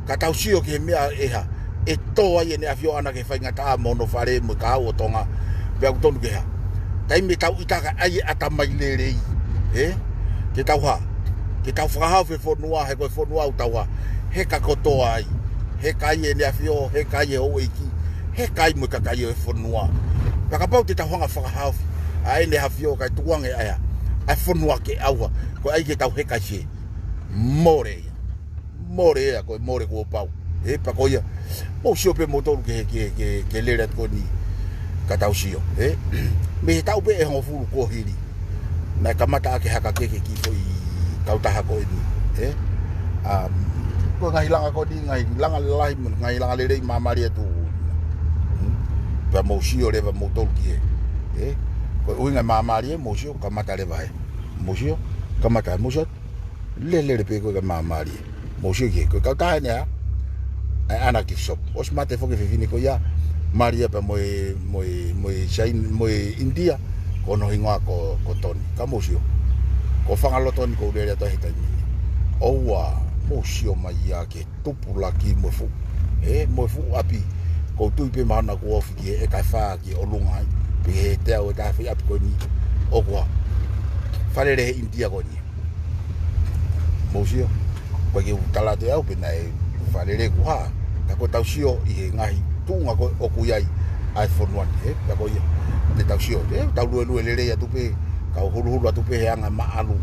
ka tau sio ki he meʻa ʻe hā, ʻe tō ai ʻEne ʻAfio ʻaʻana ki he faingataʻa mo hono fale mo e kahaʻu ʻo Tonga. Pea ʻoku tonu ke hā. Taimi ʻetau ʻita ka ʻai e ʻatamai lelei. Ē? Ke tau hā. Ke tau fakahaofi e fonua, he ko e fonua ʻoku tau hā. Heka kotoa ai. Heka ai ʻEne ʻAfio, heka ai e houʻeiki. Heka ai mo e kakai ʻo e fonua. Pea kapau te tau hanga fakahaofi ʻa ʻEne ʻAfio kae tukuange ʻa e hā. ʻA e fonua ke ʻauha. Ko e ʻai ke tau heka ʻi he mole ia. Mole ia, ko e mole kuo pau. Ē, pea ko ia. Mou sio pē moutolu ke, ke, ke, ke lele atu ko eni. Ka tau sio, ē. Mei he taʻu pē ʻe hongofulu kuo hili. Naʻe kamata ʻaki e haka kehe ki he foʻi kautaha ko eni, ē. Um, ko e ngaahi langa ko eni, ngaahi langa lalahi, mo e ngaahi langa lelei māmālie atu. Hmm? Pea mou sio leva moutolu ki he. Ē. Ko e ʻuhinga māmālie, mou sio, kamata leva ē. Mou sio, kamata, mou sio. Lelele pē ko e ka māmālie. Mou sio ki he, ko e kautaha eni ʻa, ʻa ʻAna Gift Shop. ʻOsi mate foki e fefine ko ia, mālie pea mo e, mo e, mo e Sain-, mo e India, ko hono hingoa ko, ko Toni. Ka mou sio. Ko Fangaloto eni ʻoku ou lele atu ai he taimi ni. ʻOua, mou sio mai ia ki he tupulaki mo e fuʻu. Ē, mo e fuʻu ʻapi. ʻOku ou tui pē mahalo naʻa ku ofi ki he ʻeka ʻe fā ki ʻolunga ai. Pea he teau e taha foʻi ʻapi ko eni. ʻOku hā. Fale lelei he India ko eni. Mou sio, ko e ke u tala atu ʻe au pē naʻe fale lelei kuo hā. Ka ko e tau sio ʻi he ngaahi tuʻunga ko ē ʻoku ʻi ai ʻa e fonua ni, ē, ka ko ia. Te tau sio, ē, tau luelue lelei atu pē, kau huluhulu atu pē he anga māʻalu,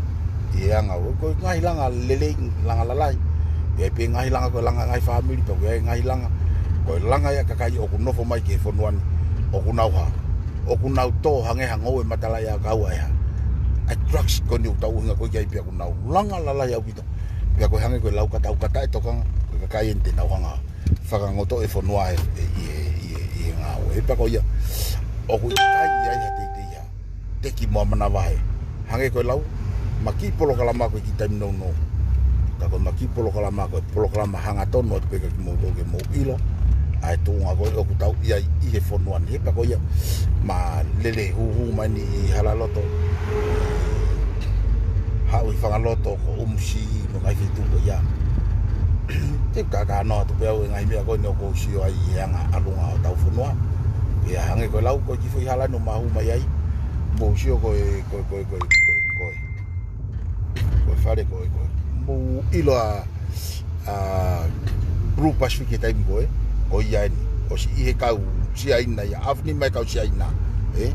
ʻi he anga, ko e ngaahi langa lelei, langa lalahi. ʻI ai pē ngaahi langa ko e langa ngaahi fāmili, pea ko e ngaahi langa, ko e langa ia kakai ʻoku nofo mai ki he fonua ni, ʻoku nau hā. ʻOku nau tō hangē ha ngoue matalaʻiʻakau ʻa e hā. ʻA e drugs ko eni ʻoku tau ʻuhinga ko ē ki ai pea ʻoku nau langa lalahi ʻaupito. Pea ko e hangē ko e lau ka tau kata e tokanga, ko e kakai eni te nau hanga. Fakangoto e fonua e, e, ʻi he, ʻi he, ʻi he ngāue. Pea ko ia, ʻoku ʻikai ʻi ai ha teitei ia. Teki mo e manavahē. Hangē ko e lau, ma kiʻi polokalama ko e kiʻi taimi nounou. Ka ko e ma kiʻi polokalama ko e polokalama hangatonu atu pē kia kimoutolu ke mou ʻilo. ʻA e tuʻunga ko ē ʻoku tau ʻi ai ʻi he fonua ni. Pea ko ia, ma lele huhu mai ni ʻi Halaloto. Haʻu ʻi Fangaloto ko ʻUmusiʻi mo e ngaahi feituʻu ko ia. Te u kakano atu pē au e ngaahi meʻa ko eni ʻoku ou sio ai ʻi he anga ʻalunga ʻo hotau fonua. Pea hangē ko e lau ko e kiʻi foʻi hala eni ʻoku ma hū mai ai. Mou sio ko e, ko e, ko e, ko e, ko e, ko e. Ko e fale ko e, ko e. Mou ʻilo ʻa, ʻa Blue Pacific he taimi ko ē, ko ia eni. ʻosi ʻi he kau Siaina ia, ʻafu ni mai kau Siaina, ē?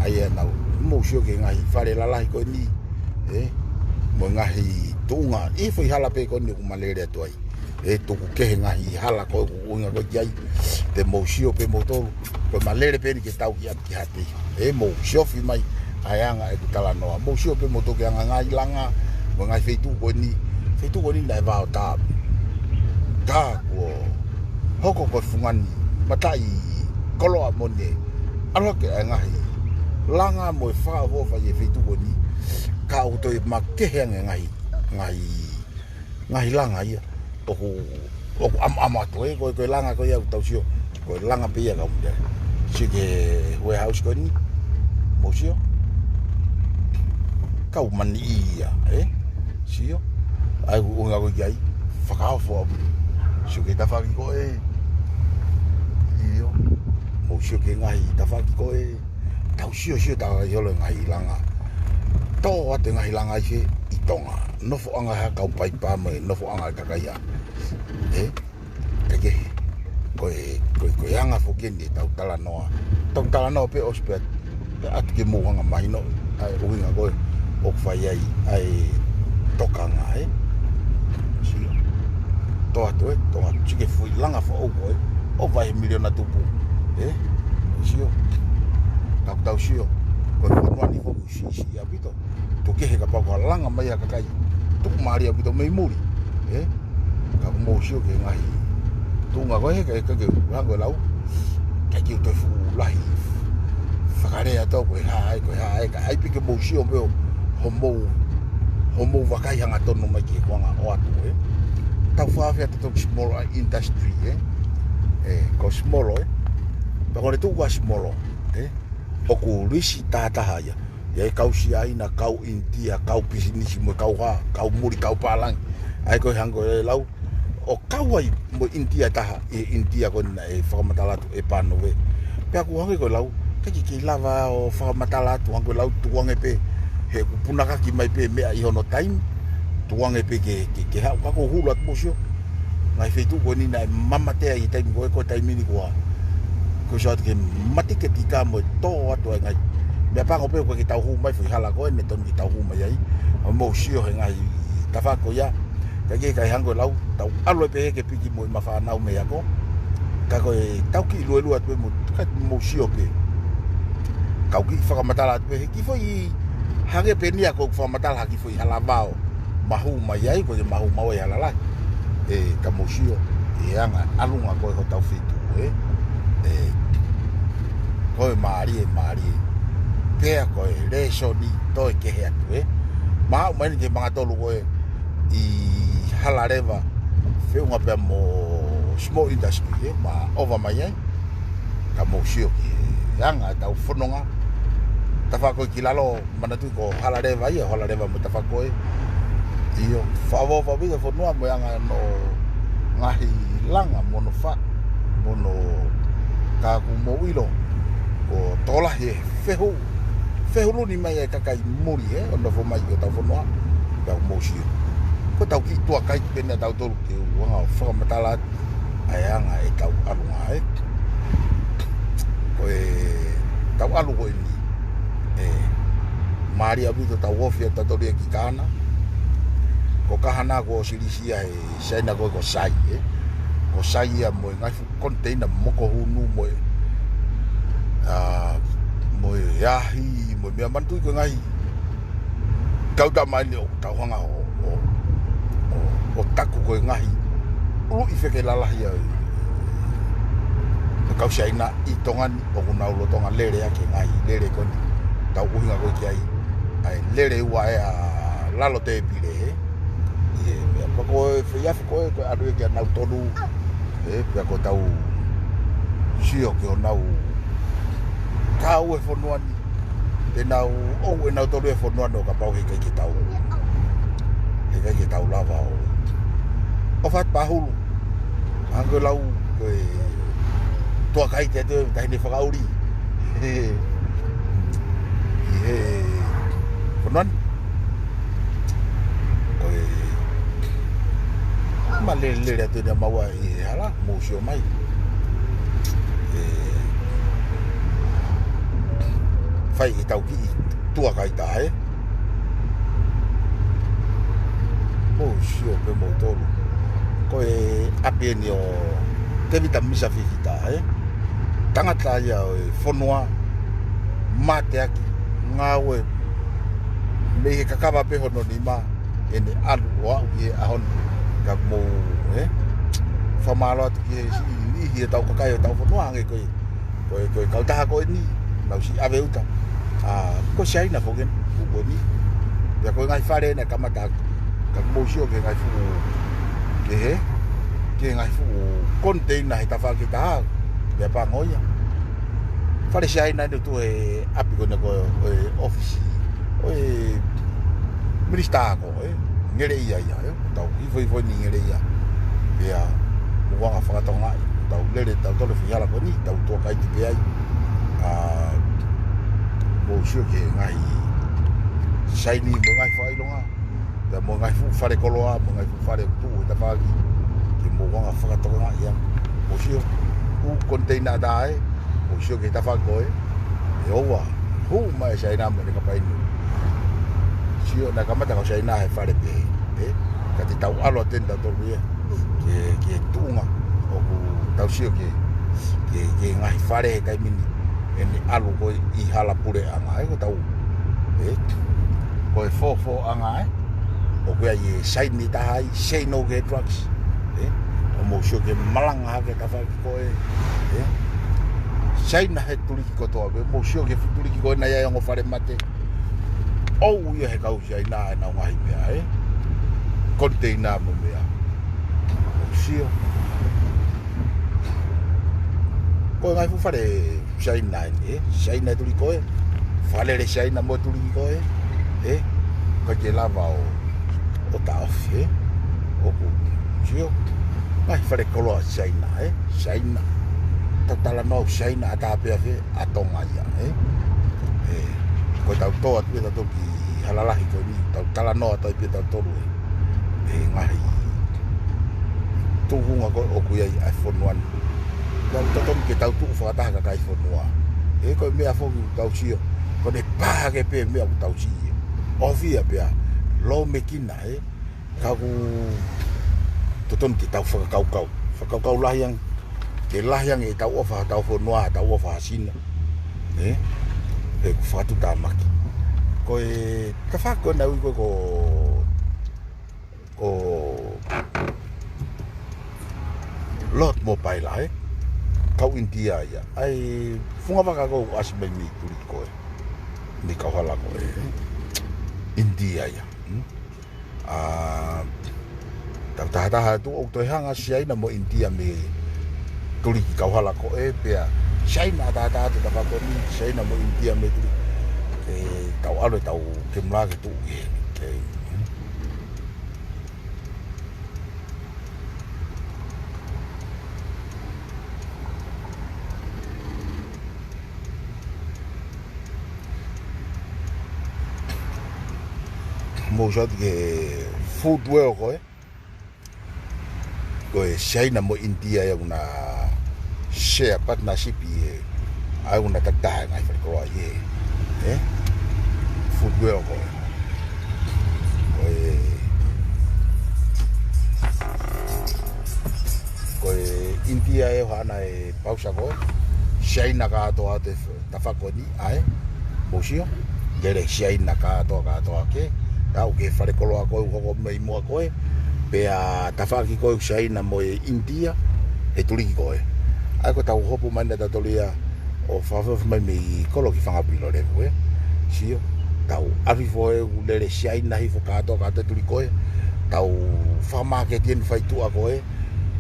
ʻA ia naʻa mou sio ki he ngaahi fale lalahi ko eni, ē? Mo e ngaahi tuʻunga, ʻi he foʻi hala pē ko eni ʻoku malele atu ai. Ē, tuku kehe ngaahi hala ko ē ʻoku ʻuhinga ko ē ki ai, te mou sio pē moutolu, ko e malele pē eni ke tau ki atu ki Haʻapai. Ē, mou siofi mai, ʻa e anga ʻeku talanoa. Mou sio pē moutolu ki he anga ngaahi langa, mo e ngaahi feituʻu ko eni, feituʻu ko eni naʻe vao tā. Tā kuo hoko ko e fungani, mataʻi koloa mo ne. ʻAlu hake ʻa e ngaahi langa mo e fakaʻofoʻofa ʻi he feituʻu ko eni. Ka ʻoku toe makehe ange ngaahi, ngaahi, ngaahi langa ia. ʻOku, ʻoku ʻamaʻama atu ē, ko e, ko e langa ko ia ʻoku tau sio. Ko e langa pē ia kau mea. Sio ki he warehouse ko eni. Mou sio. Kau mani ia, ē? Sio. ʻA ia ʻoku ʻuhinga ko ē ki ai. Fakaofo ʻaupito. Sio ki he tafaʻaki ko ē. ʻIo. Mou sio ki he ngaahi tafaʻaki ko ē. Tau sio, sio, tau ʻai holo e ngaahi langa. Tō atu e ngaahi langa ʻi fē? ʻI Tonga. Nofoʻanga ha kau paipa mo e nofoʻanga e kakai ia. Ē? Kaikehe. Ko e, ko e, ko e anga foki eni ʻetau talanoa. Tau talanoa pē ʻosi pē, pē atu ke mou hanga mahino. ʻA e ʻuhinga ko ē ʻoku fai ai ʻa e tokanga, ē? Sio. Tō atu ē, tō atu. Sio ki he foʻi langa foʻou ko ē. ʻOku ʻi ai e miliona tupu. Ē? Sio. Tau, tau sio. Ko e fonua ni foki siʻisiʻi ʻaupito. Tuku kehe kapau ko e langa mai ʻa e kakai. Tuku mālie ʻaupito mei muli. Ē? Ka ʻoku mou sio ki he ngaahi tuʻunga ko ē he ka, ka ke hanga ʻo lau. Ka ke u toe fuʻu lahi. Fakalea tau ko e hā ē, ko e hā ē, ka ʻai pē ke mou sio pē ʻo, homou, homou vakai hangatonu mai ki he kuonga ʻoatu, ē. Tau fāfea te tau small industry, ē. Ē, ko small, ē. Pea ko e tuʻu ko ē small, ē. ʻOku lisi tahataha ia. ʻI ai e kau Siaina, kau ʻInitia, kau pisinisi mo e kau hā, kau muli, kau pālangi. ʻA ia ko e hanga ʻo lau. ʻO kau ai mo ʻInitia taha, ʻi ʻInitia ko ena ʻe fakamatala atu ʻe Pānove. Pea ʻoku hanga ko e lau. Ka ke kei lava ʻo fakamatala atu hanga ko e lau tukuange pē. He ʻoku punakaki mai pē meʻa ʻi hono taimi. Tukuange pē ke, ke, ke haʻu ka ko e hulu atu mou sio. Ngaahi feituʻu ko eni naʻe mamatea ʻi he taimi ko ē, ko e taimi ni kuo. Ko e sio atu ke mate ke tika mo e tō atu ai ngaahi. Meʻapango pē ko e ke tau hū mai foʻi hala ko ē, ne tonu ke tau hū mai ai. ʻA mou sio he ngaahi tafaʻaki ko ia. Ka ke kai hanga ʻo lau, tau ʻalu ai pē he ke piki mo e mafānau mei ako. Ka ko e tau kiʻi luelue atu pē mo, ka mou sio pē. Kau kiʻi fakamatala atu pē he kiʻi foʻi hangē pē eni ia ko e fakamatala ha kiʻi foʻi hala vao. Mahu mai ai, ko e mahu mau ai hala lahi. Ē, ka mou sio, ʻe anga, ʻalunga ko ē hotau feituʻu, ē. Ē, ko e mālie, mālie. Pea ko e lēsoni, toe kehe atu, ē. Maʻu mai eni ki he manga tolu ko ē, ʻi Halaleva, feʻunga pea mo small industry, ē, ma ova mai ai. Ka mou sio ki he anga ʻetau fononga. Tafaʻaki ko ē ki lalo, manatuʻi ko Halaleva ia, Halaleva mo e tafaʻaki ko ē. ʻIo, fakaʻofoʻofa ʻaupito e fonua mo e anga hono ngaahi langa mo hono fa, mo hono ka ʻoku mou ʻilo. Ko e tokolahi e fehu, fehuluni mai e kakai muli ē, ʻo nofo mai ki hotau fonua, pea ʻoku mou sio. Ko ʻetau kiʻi tuʻa kai pē eni ʻa tautolu ke u hanga ʻo fakamatala atu ʻa e anga ʻetau ʻalunga ē. Ko ʻetau ʻalu ko eni. Ē, mālie ʻaupito ʻetau ofi ʻa tautolu ia ki Kahana. Ko Kahana ko e silisi ia he Siaina ko ē ko Sai, ē. Ko Sai ia mo e ngaahi fuʻu container moko hunu mo e, ā, mo e ahi, mo e meʻa manatuʻi ko e ngaahi. Tau tā mai ni ʻo tau hanga ʻo, ʻo, ʻo, ʻo taku ko e ngaahi ʻuluʻi feke lalahi ʻa e kau Siaina ʻi Tonga ni ʻoku nau lolotonga lele ʻaki e ngaahi lele ko eni. Tau ʻuhinga ko ē ki ai. ʻA e lele ua ē ʻa lalo tēpile, ē. ʻIo, meʻa pea ko e feiafu ko ē, ko e ʻalu ia kia nautolu. Ē, pea ko ʻetau sio ki honau kau e fonua ni. Te nau ʻoʻou ʻe nautolu e fonua ni ʻo kapau heʻikai ke tau. Heʻikai ke tau lava ʻo. ʻOfa atu pē hulu. Hanga ʻo lau ko e tuʻa kai te te tahi ne fakaʻuli. He, he fonua ni. Ko e ma lele, lele atu ʻeni ʻa maua ʻi he hala, mou sio mai. fai ʻetau kiʻi tua kaitā, ē? Mou sio pē moutolu. Ko e ʻapi eni ʻo Tēvita Misa Fifita, ē? Tangata ia ʻo e fonua, mateaki, ngāue, mei he kakava pē hono nima, ʻene ʻalu ʻo aʻu ki he ʻaho ni. Ka mou, ē? Fakamālō atu ki he siʻi niʻihi ʻetau kakai ʻo ʻetau fonua, hangē ko e ko e, ko e kautaha ko eni, nau siʻi ʻave uta. ʻA, ko Siaina foki eni, ʻoku ko eni. Pea ko e ngaahi fale naʻe kamata, ka mou sio ki he ngaahi fuʻu, ki he, ki he ngaahi fuʻu koniteina he tafaʻaki ʻe taha, pea pango ia. Fale Siaina eni ʻoku tuʻu he ʻapi ko ena ko e, ko e ʻōfisi ʻo e minisitā ko ē, Ngeleʻia ia, ē, tau hifohifo eni Ngeleʻia. Pea, mou anga fakatokangaʻi, tau lele, tau tole fihia la ko eni, tau tua kaiti pē ai. ʻA, mou sio ki he ngaahi saini mo e ngaahi fakaʻilonga. Pea mo e ngaahi fuʻu fale koloa, mo e ngaahi fuʻu fale tuʻu he tafaʻaki. Ke mou anga fakatokangaʻi ia. Mou sio, ʻū koniteina ʻatā ē, mou sio ki he tafaʻaki ko ē. ʻE ʻoua, hū mai ʻa Siaina mo ʻene kapa inu. Sio, naʻe kamata kau Siaina he fale pē, ē? Ka te tau ʻalu atu eni tautolu ia. Ki he, ki he tuʻunga, ʻoku tau sio ki he, ki he, ki he ngaahi fale he taimi ni. ʻEne ʻalu ko ē ʻi hala puleʻanga, ē, ko tau. Ē? Ko e fōfōʻanga, ē? ʻOku ʻi ai e saini ʻe taha ai, say no ki he drugs. Ē? ʻO mou sio ki he malanga hake tafaʻaki ko ē. Ē? Siaina he tuliki kotoa, pea mou sio ki he fuʻu tuliki ko ē naʻe ʻi ai ongo fale mate. ʻOku ʻi ai he kau Siaina ʻenau ngaahi meʻa, ē? Koniteina mo e meʻa. Mou sio. Ko e ngaahi fuʻu fale Siaina eni, ē? Siaina he tuliki ko ē. Fakalele Siaina mo e tuliki ko ē. Ē? ʻIkai ke lava ʻo, ʻo taʻofi, ē? ʻOku, sio. Ngaahi fale koloa Siaina, ē? Siaina. Tau talanoa ʻo Siaina ʻatā pē ʻa fē, ʻa Tonga ia, ē? Ē, ko ʻetau tō atu pē tautolu ki hala lahi ko eni, tau talanoa atu ai pē tautolu ē. Ē, ngaahi tuʻunga ko ē ʻoku ʻi ai ʻa e fonua ni. Tau totonu ke tau tuʻu fakataha kakai fonua. Ē, ko e meʻa foki ʻoku tau sio. Ko ʻene pā hake pē meʻa ʻoku tau sio. ʻOfia pea, lōmekina, ē. Ka ʻoku totonu ke tau fakakaukau. Fakakaukau lahi ange. Ke lahi ange ʻetau ʻofa, tau fonua, tau ʻofa Sina. Ē? He ʻoku fakatuʻutāmaki. Ko e tafaʻaki ko ena ʻoku ui ko ē ko, ko Lord Mapaila, ē? Kau ʻInitia ia. ʻA e funga vaka ko ē ʻoku ʻasi mai mei tuliki ko ē. Mei kauhala ko ē. ʻInitia ia. Hmm? ʻA, tau tahataha atu ʻoku toe hanga Siaina mo ʻInitia mei tuliki kauhala ko ē pea. Siaina ʻatā ʻatā atu tafaʻaki ko eni, Siaina mo ʻInitia mei tuliki. Ke tau ʻalu ʻetau kemula ke tuʻu ki he, ke, mou sio atu ki he Food World ko ē. Ko e Siaina mo ʻInitia ia ʻoku na share partnership ʻi he, ʻa ʻoku na takitaha e ngaahi fale koloa ʻi he, ē? Food World ko ē. Ko e, ko e ʻInitia ē ʻoku ʻi ai ʻene pausa ko ē. Siaina kātoa ʻa e tafaʻaki ko eni, ʻa ē, mou sio, lele Siaina kātoa, kātoa ke, aʻu ki he fale koloa ko ē ʻoku hoko mai muʻa ko ē, pea tafaʻaki ko ē ʻoku Siaina mo e ʻInitia, he tuliki ko ē. ʻA ē ko ʻetau hopo mai ʻa tautolu ia, ʻo fakafoki mai mei kolo ki fanga pilo levu ē. Sio, tau ʻalu hifo ē ʻoku lele Siaina hifo kātoa, kātoa tuliki ko ē, tau fakamāketi eni fai tuʻa ko ē,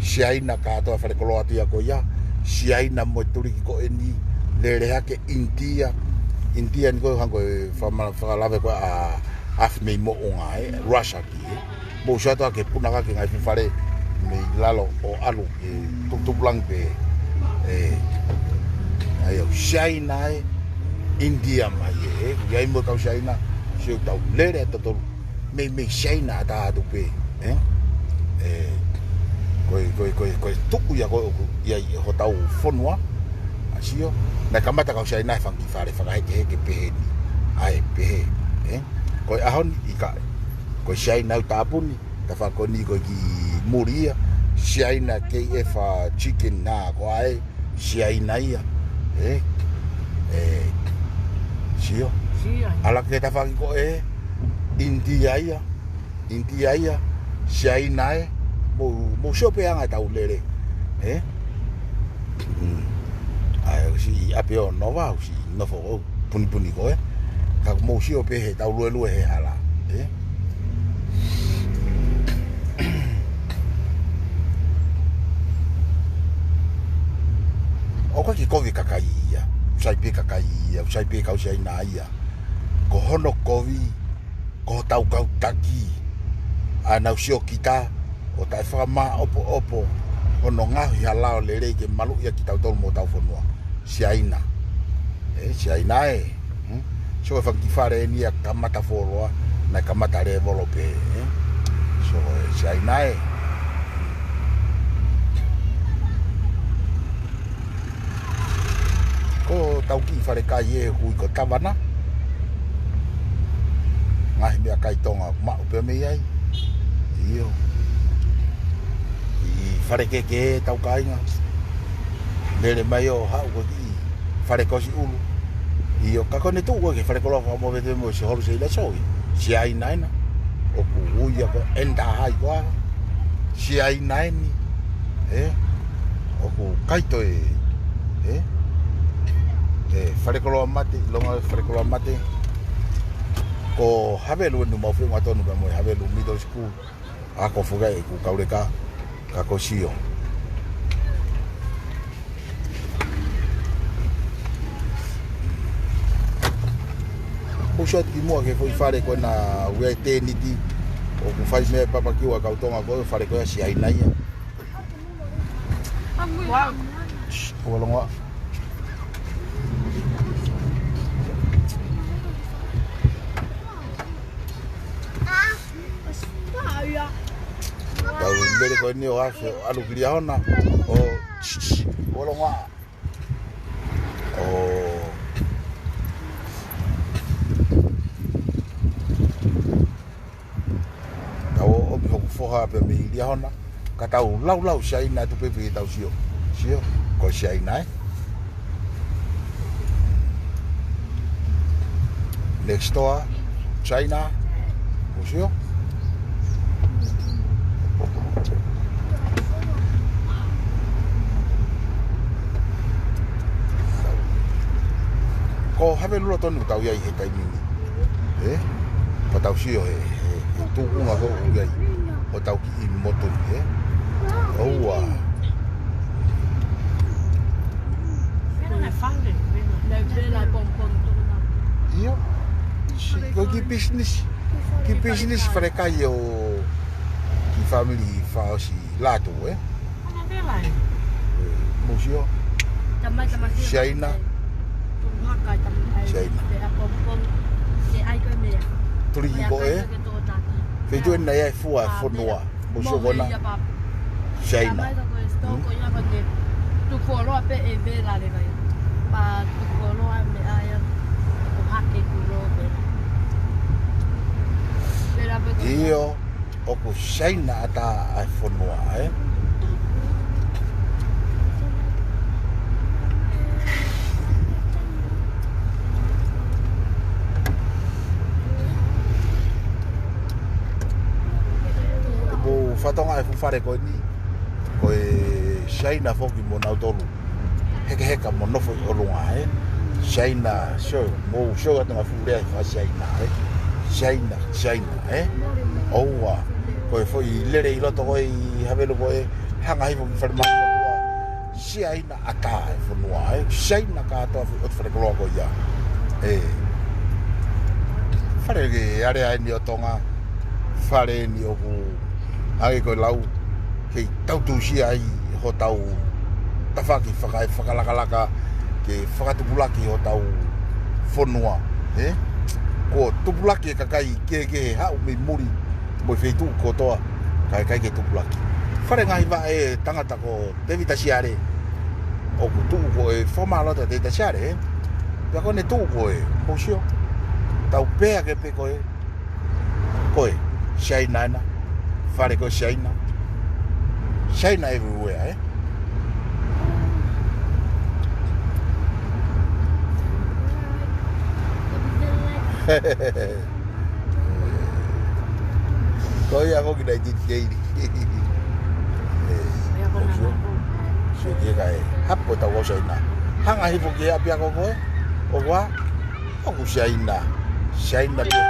Siaina kātoa fale koloa atu ia ko ia, Siaina mo e tuliki ko eni, lele hake ʻInitia, ʻInitia ni ko e hangē ko e fakama-, fakalave ko ē ʻa, ʻa e afi mei moʻunga ē, Russia ki ē. Mou sio atu ʻa e punake ngaahi fuʻu fale mei lalo ʻo ʻalu ki he tuputupulangi pē. Ē, ʻa ia ʻoku Siaina ē, ʻInitia mai ē, ē, ʻoku ʻi ai mo e kau Siaina, sio tau lele ʻa tautolu. Mei, mei Siaina ʻatā atu pē, ē? Ē, ko e, ko e, ko e, ko e tuʻu ia ko ē ʻoku ʻi ai ʻi hotau fonua, Sio, naʻe kamata kau Siaina e fanga kiʻi fale fakahekeheke pehē ni. ʻAi, pehē, ē? Ko e ʻaho ni ʻikai. Ko e Siaina ʻoku tāpuni, tafaʻaki ko eni ko e kiʻi muli ia. Siaina K F chicken na ko ē, Siaina ia. Ē? Ē, sio. Siaina. ʻAlu ki he tafaʻaki ko ē, ʻInitia ia. ʻInitia ia, Siaina ē, mou, mou sio pē anga ʻetau lele. Ē? Mm. ʻAi, ʻosi ʻi ʻapi ʻo Nova, ʻosi nofo ʻo punipuni ko ē. Ka mou sio pē heʻetau luelue he hala. Ē? ʻOku ʻikai ke kovi e kakai ia, ʻoku sai pē kakai ia, ʻoku sai pē kau Siaina ia. Ko hono kovi, ko hotau kau taki, ʻa ʻenau siokita, ʻo taʻefakamāʻopoʻopo hono ngaohi ha lao lelei ke maluʻi ʻa kitautolu mo hotau fonua. Siaina. Ē, Siaina ē. Hmm? So e fanga kiʻi fale eni ia kamata fuoloa, naʻe kamata lēvolo pē, ē. So, ē, Siaina ē. Ko ʻetau kiʻi falekai ē ʻoku ui ko Tavana. Ngaahi meʻakai Tonga maʻu pē mei ai. ʻIo. ʻI fale kehekehe ʻetau kāinga. Lele mai ʻo haʻu ko e kiʻi fale kosi ʻulu. ʻIo, ka ko ʻene tuʻu ko ē ki he falekoloa fakamovetuvē mo e seholu se ila soi. Siaina ena. ʻOku ui ia ko ʻEnitahai ko ā. Siaina eni. Ē? ʻOku ʻikai toe, ē? Ē, falekoloa mate, ʻilonga falekoloa mate. Ko Havelu eni mau feʻunga tonu pea mo e Havelu Middle School. Ako foki ʻeku kauleka, ka ko Sio. Mou sio atu ki muʻa ki he foʻi fale ko ena ʻoku ʻi ai e tēniti, ʻoku fai mei ai e papakiu ʻa e kau Tonga ko e fale ko ia Siaina ia. Wow. Shh, ʻoua longoaʻa. Tau lele ko eni ʻo afe, ʻalu ki Liahona. ʻO, shh, shh, ʻoua longoaʻa. ʻO. Tau ō ʻo ʻomi hoku foha pē mei Liahona. Ka tau laulau Siaina atu pē pea tau sio. Sio, ko Siaina ē. Next door, China. Mou sio. Ko Havelu lotonu tau ʻi ai he taimi ni. Ē? Pea tau sio he, he, he tuʻunga ko ē ʻoku ʻi ai hotau kiʻi motu ni, ē? ʻOua. Naʻe vela e pongipongi tokona. ʻIo. Ko e kiʻi pisinisi. Kiʻi pisinisi falekai ʻo e kiʻi fāmili fakaʻosi Lātū, ē? Ana vela ē. Mou sio. Tamai, tamai. Siaina. Siaina. Tuliki ko ē. Feituʻu ena ia e fua e fonua. Mou sio ko ena. Siaina. Tamai ka ko e sitō ko ia ko ē. Tuku fuoloa pē e vela leva ia. Pea tuku fuoloa meʻa ia. Ko hake kulo vela. Vela pē ko ia. ʻIo. ʻOku Siaina ʻatā ʻa e fonua, ē? Mou fakatokangaʻi e fuʻu fale ko eni, ko e Siaina foki mo nautolu. Hekeheka mo nofo ʻi ʻolunga, ē? Siaina, sio, mou sio atu ngaahi fuʻu lea ʻi faka-Siaina, ē? Siaina, Siaina, ē? ʻOua, ko e foʻi lele ʻi loto ko ē ʻi Havelu ko ē, hanga hifo ki falemahaki motuʻa. Siaina ʻatā e fonua, ē? Siaina kātoa foʻi ʻotu falekoloa ko ia. Ē. Fale ke alea eni ʻo Tonga, fale eni ʻoku ʻai ko e lau, kei tau tuʻusi ai hotau tafaʻaki faka-, fakalakalaka ke fakatupulaki hotau fonua, ē? Kuo tupulaki e kakai kehekehe haʻu mei muli mo e feituʻu kotoa, kae ʻikai ke tupulaki. Fale ngaahi vaʻe tangata ko Tēvita Siale, ʻoku tuʻu ko e fōmālō ʻa e tētasiale, ē? Pea ko ʻene tuʻu ko ē, mou sio. Tau pehē ke pē ko ē, ko ē, Siaina ena, fale ko ē Siaina. Siaina everywhere, ē? Ko ia ko kinautolu kei. Ē, sio ki he kakai hapo tau ʻo Siaina. Hanga hifo ki he ʻapiako ko ē, ʻoku ʻa, ʻoku Siaina. Siaina pē.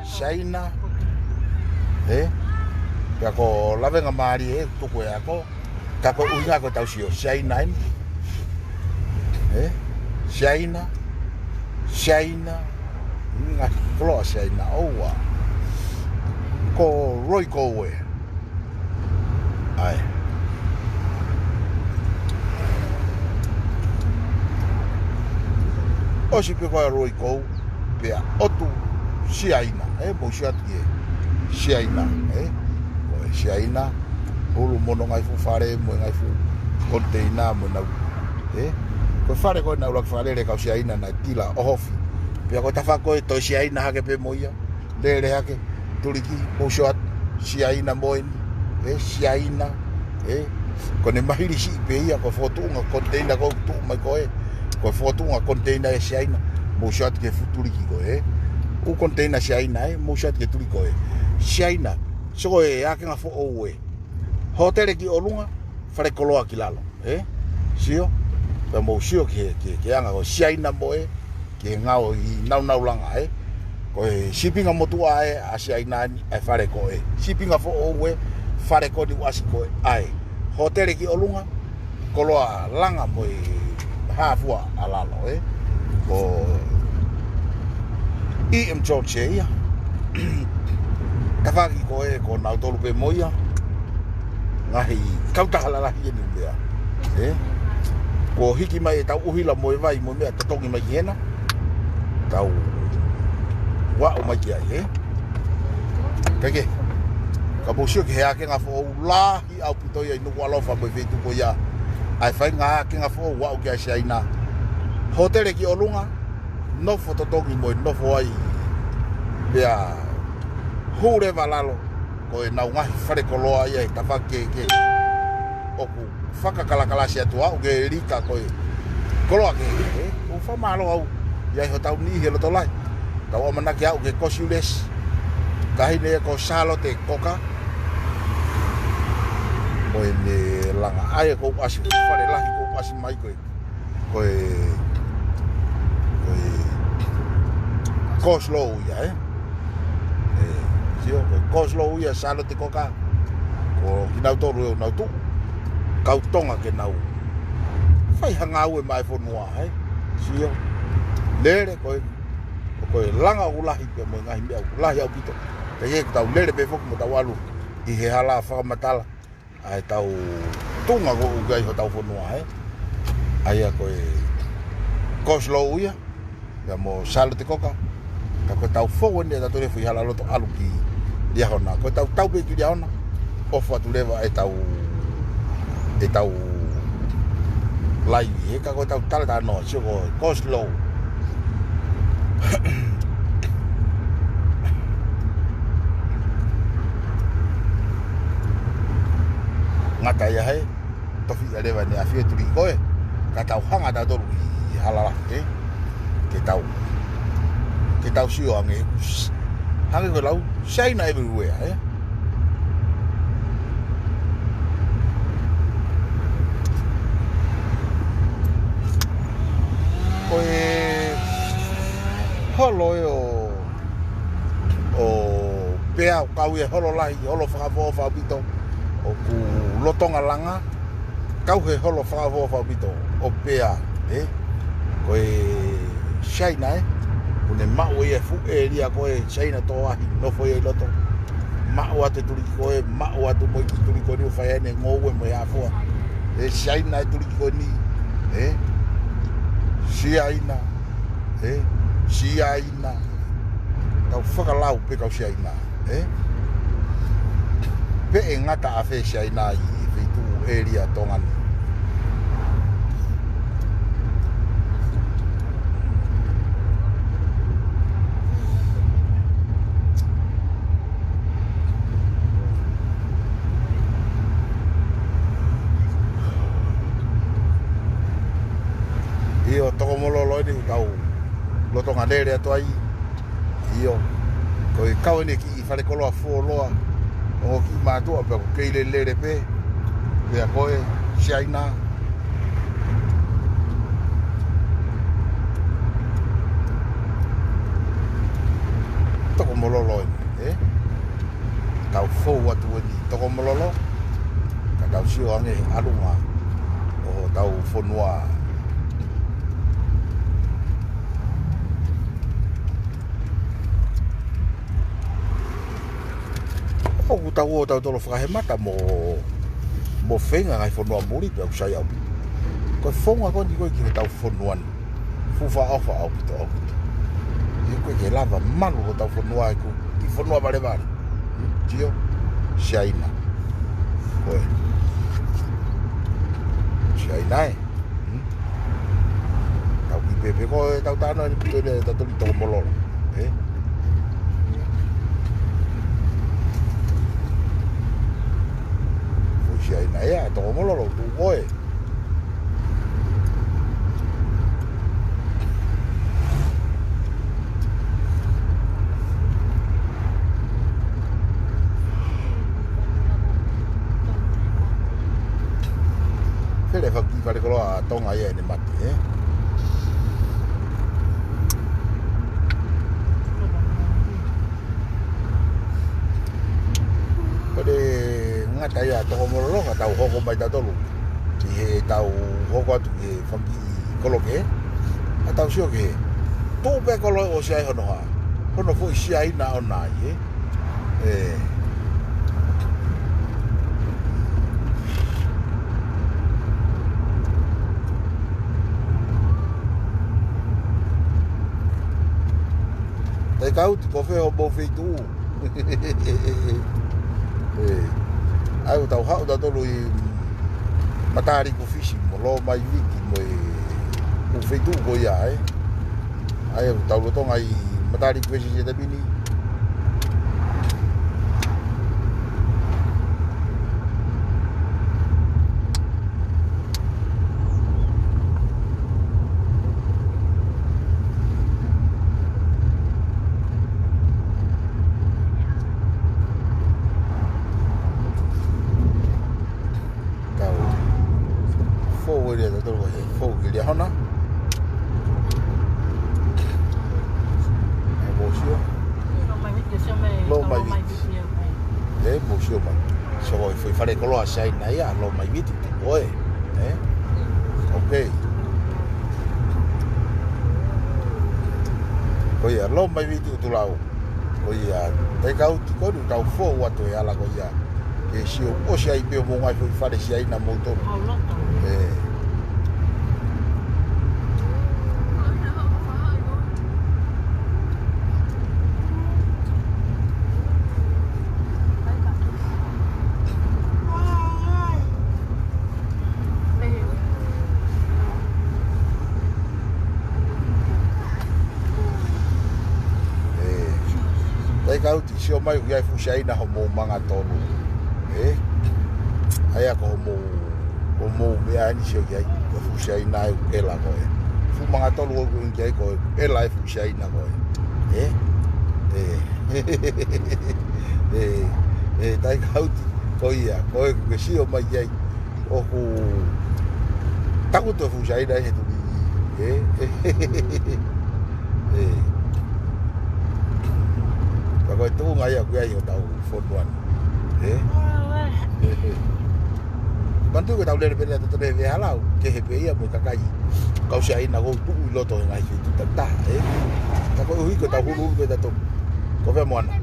Siaina. Ē? Pea ko Lavengamālie ē, tuku e ako. Ka ko e ʻuhinga ko ʻetau sio, Siaina eni. Ē? Siaina. Siaina. Ngaahi koloa Siaina ʻoua. Ko Royal Coke ē. ʻAi. ʻOsi pē ko e Royal Coke, pea ʻotu Siaina, ē, mou sio atu ki he Siaina, ē. Ko e Siaina, hulu mo hono ngaahi fuʻu fale, mo e ngaahi fuʻu koniteina, mo ʻenau, ē. Ko e fale ko ē naʻe ʻuluaki fakalele ʻe he kau Siaina naʻe tila ʻo ʻohofi. Pea ko e tafaʻaki ko ē toe Siaina hake pē mo ia. Lele hake, tuliki, mou sio atu, Siaina mo eni, ē, Siaina, ē. Ko ʻene mahili siʻi pē ia, ko e fokotuʻunga koniteina ko ē tuʻu mai ko ē. Ko e fokotuʻunga koniteina ē Siaina, mou sio atu ki he fuʻu tuliki ko ē. ʻŪ koniteina Siaina ē, mou sio atu ki he tuliki ko ē. Siaina, sio ko e ʻākenga foʻou ē. Hōtele ki ʻolunga, fale koloa ki lalo, ē? Sio? Pea mou sio ki he, ki he, ki he anga ko e Siaina mo ē, ki he ngaahi nāunau langa, ē? Ko e sīpinga motuʻa ē ʻa Siaina ni, ʻa e fale ko ē. Sīpinga foʻou ē, fale ko eni ʻoku ʻasi ko ē, ʻa e. Hōtele ki ʻolunga, koloa langa mo e hā fua ʻa lalo, ē? Ko E M Jones ē ia. Tafaʻaki ko ē, ko nautolu pē mo ia. Ngaahi kautaha lalahi eni meʻa. Ē? Kuo hiki mai ʻetau ʻuhila mo e vai mo e meʻa totongi mai ki hena. Tau ō mai ki ai, ē? Kae kehe, ka mou sio ki he ākenga foʻou lahi ʻaupito ia ʻi Nukuʻalofa mo e feituʻu ko ia. ʻA e faʻahinga ākenga foʻou ʻoku ʻi ai Siaina. Hōtele ki ʻolunga, nofo totongi mo e nofo ai. Pea hū leva ʻa lalo, ko ʻenau ngaahi fale koloa ia he tafaʻaki kehekehe. ʻOku fakakalakalasi atu ʻa e lika ko e koloa kehekehe, ē? ʻOku fakamālō au ʻi ai hotau niʻihi ʻi he loto lahi. Tau ʻamanaki ʻo aʻu ki he Kōsiulesi. Taʻahine ko Sālote Koka. Mo ʻene langa ʻa e ʻoku ʻasi, fale lahi ʻoku ʻasi mai ko ē. Ko e, ko e Coleslaw ia, ē? Ē, sio, ko e Coleslaw ia Sālote Koka. Ko kinautolu ē ʻoku nau tuʻu. Kau Tonga ke nau fai ha ngāue maʻa e fonua, ē? Sio. Lele, ko e, ko e langa ʻoku lahi pea mo e ngaahi meʻa ʻoku lahi ʻaupito. Pea ʻoku tau lele pē foki mo tau ʻalu ʻi he hala fakamatala ʻa ʻetau tuʻunga ko ē ʻoku ʻi ai hotau fonua, ē? ʻA ia ko e Coleslaw ia, ia mo Sālote Koka, ka ko ʻetau fou eni ʻa tautolu he foʻi hala loto ʻalu ki Liahona. Ko ʻetau tau pē ki Liahona, ʻofa atu leva ʻetau, ʻetau laivi, ē, ka ko ʻetau talatalanoa, sio ko e Coleslaw. Ngata ia hē, tofiʻa leva ʻene ʻafio e tuliki ko ē, ka tau hanga tautolu ʻi he hala lahi, ē? Ke tau, ke tau sio ange, hangē ko e lau, China everywhere, ē? Ko e holo ē ʻo, ʻo Pea, ʻoku kau ia he holo lahi, holo fakaʻofoʻofa ʻaupito, ʻoku lolotonga langa, kau he holo fakaʻofoʻofa ʻaupito ʻo Pea, ē? Ko e China, ē? ʻOku ne maʻu ia e fuʻu ʻēlia ko ē China Toahi, nofo ia ʻi loto. Maʻu atu e tuliki ko ē, maʻu atu mo e kiʻi tuliki ko eni ʻoku fai ai ʻene ngoue mo e hā fua. Ē, Siaina e tuliki ko eni, ē? Siaina, ē? Siaina. Tau fakalau pē kau Siaina, ē? Pe ʻe ngata ʻafē Siaina ʻi he feituʻu ʻēlia Tonga ni. ʻIo, Tokomololo eni ʻoku tau lolotonga lele atu ai. ʻIo, ko e kau eni e kiʻi falekoloa fuoloa. Ongo kiʻi mātuʻa pea ʻoku kei lelele pē. Pea ko e Siaina. Tokomololo eni, ē? Tau fou atu eni Tokomololo, ka tau sio ange ʻalunga ʻo hotau fonua. ʻOku tau ō tautolu ʻo fakahēmata mo, mo feinga ngaahi fonua muli pea ʻoku sai ʻaupito. Ko e founga ko eni ko ē ki hotau fonua ni. Fuʻu fakaʻofa ʻaupito, ʻaupito. ʻIo, ʻoku ʻikai ke lava malu hotau fonua ʻi he kiʻi fonua valevale. Hmm, sio, Siaina. Ko e Siaina ē. Hmm. Tau kiʻi pēpē ko e tau tano eni pito le tau toli Tokomololo. Ē? Ko Siaina ē, Tokomololo, tuʻu ko ē. Fele faki falekoloa ʻa Tonga ia ʻene mate, ē? Ko e ngata ia Tokomololo ka tau hoko mai tautolu. ʻI heʻetau hoko atu ki he fanga kiʻi koloke. ʻA tau sio ki he. Tuʻu pē kolo ʻosi ʻai hono hā. Hono foʻi Siaina ʻoʻona ai, ē? Ē. Taʻekauti, ko fē hoʻomou feituʻu? Ē. ʻAi, ʻoku tau haʻu tautolu ʻi Mataliku Fisi, mo Lomaiviti, mo e ʻū feituʻu ko ia, ē. ʻAi, ʻoku tau lolotonga ʻi Mataliku Fisi he taimi ni. Tau fou ʻi he tautolu ko e fou ki Liahona. ʻAi, mou sio. Lomaiviti. Ē, mou sio mai. So, ko e foʻi falekoloa Siaina ia, Lomaiviti, tuʻu ko ē. Ē? Okay. Ko ia, Lomaiviti ʻUtulau. Ko ia, taʻekauti ko eni ʻoku tau fou atu he ala ko ia. Ke sio ʻosi ai pē hoʻomou ngaahi foʻi fale Siaina moutolu. Ē. Ē. Taʻekauti, sio mai ʻoku ʻi ai e fuʻu Siaina hoʻomou manga tolu. Ē? ʻAi, ʻa ko hoʻomou, hoʻomou meʻa eni, sio ki ai, ko e fuʻu Siaina ʻoku ʻela ko ē. Fuʻu manga tolu ʻoku ʻi ai ko e ʻela e fuʻu Siaina ko ē. Ē? Ē. Ē, ē, taʻekauti, ko ia, ko ē ʻoku ke sio mai ki ai. ʻOku taku atu e fuʻu Siaina ʻi he tuʻi. Ē? Ē. Ka ko e tuʻunga ia ʻoku ʻi ai hotau fonua ni. Ē? Ē, ē. Manatuʻi ko ʻetau lele pē ʻa tautolu he veʻehala, kehe pē ia mo e kakai. Kau Siaina ʻoku tuʻu ʻi loto he ngaahi feituʻu takitaha, ē? Ka koeʻuhi ko ʻetau huluhulu pē ʻa tautolu. Ko fē Moana?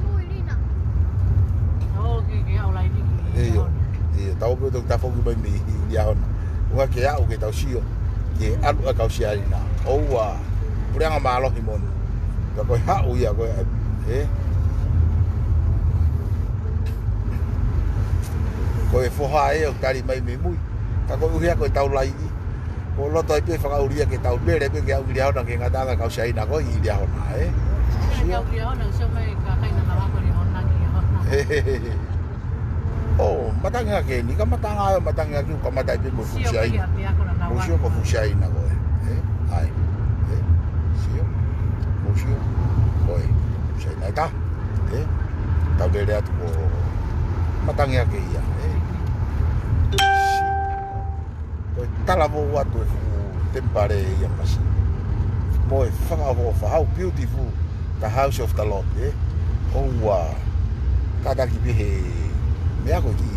ʻIo, ʻio, tau pē ʻo tafoki mai mei Liahona. ʻUhinga ke aʻu ke tau sio, ke ʻalu ʻa e kau Siaina. ʻOua, puleʻanga mālohi moʻoni. Ka ko e haʻu ia ko ē, ē? Ko e foha ē ʻoku tali mai mei mui. Ka koeʻuhi ko ʻetau laivi. Ko e loto ai pē fakaʻuli ia ke tau lele pē ke aʻu ki Liahona ke ngataʻanga kau Siaina ko ē ʻi Liahona, ē? Sio. ʻO, matangi ake ni, ka matangi ʻo matangi ake, ka matangi pē mo e fuʻu Siaina. Mo sio ko e fuʻu Siaina ko ē, ē? ʻAi. ʻE, sio. Mou sio. Ko e, sai nai ta. ʻE, tau lele atu ko matangi ake ia. ʻE. Ko e talavou atu e fuʻu temipale ia masi. Mo e fakaʻofoʻofa, how beautiful the house of the Lord, ʻe. ʻOua. Kātaki pē he meʻa ko ē ki.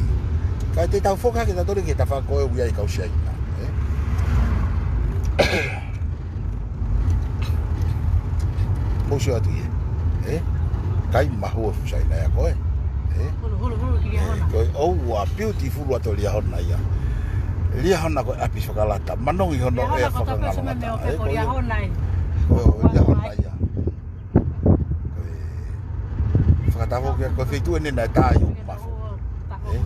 Ka te tau foka ke ta tole ke ta fako e ui ai kau Siaina, ʻe. Mou sio atu ia. ʻE? Kai mahu e fuʻu Siaina ia ko ē. ʻE? Hulu, hulu, hulu ki ʻe, Liahona. Ko e ʻoua beautiful atu Liahona ia. Liahona ko e ʻapi fakalata. Manongi hono Liahona ʻea ko e fakangalo ngata. Ko e Liahona ia. Ko e Liahona ia. Ko e fakatafo kia ko e feituʻu ʻeni naʻe tā ai hoku mafu. ʻE?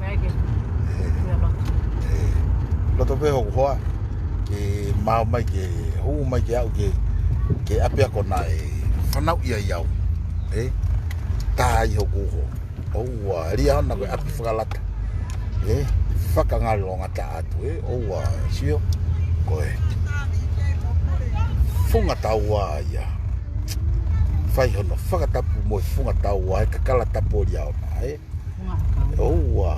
ʻE, loto pē hoku hoa, ke maʻu mai ke, hū mai ke aʻu ke, ke ʻapi ako naʻe fanauʻi ai au. ʻE? Tā ai hoku uho. ʻOua, Liahona ko e ʻapi fakalata. ʻE? Fakangalo ngata atu, ʻe? ʻOua, sio. Ko e funga taua ia. Fai hono fakatapu mo e funga taua, ʻe kakala tapu Liahona, ʻe? ʻOua.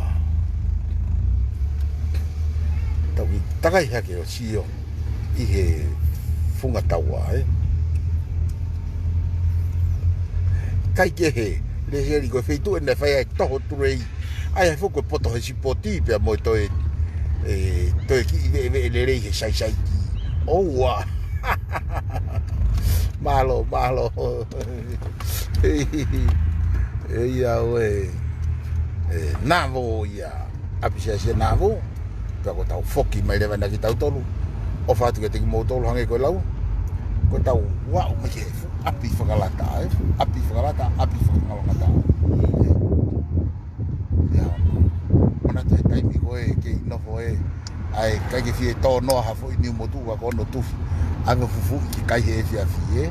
Tau ki takai hake ʻo sio ʻi he funga taua, ʻe. Kai kehe, Lesieli ko e feituʻu ʻeni naʻe fai ai toho tulei. ʻAi ai foki ko e poto he sipoti pea mo e toe, ʻe, toe kiʻi veʻeveʻe lelei he saisaiki. ʻOua. Mālō, mālō. ʻE ia ʻoe. ʻE, Navoo ia. ʻApi Siaina Navoo. Pea ko ʻetau foki mai leva ʻena kitautolu. ʻOfa atu kiate kimoutolu hangē ko e lau. Ko ʻetau aʻu mai ki he fuʻu ʻapi fakalata, ʻe. ʻApi fakalata, ʻapi fakangalo ngata. ʻE. Ia, manatu he taimi ko ē kei nofo ē, ʻa e ʻikai ke fie tō noa ha foʻi niu motuʻa ko hono tufi. ʻAve ʻo fufuuʻi ke kai he efiafi, ʻe.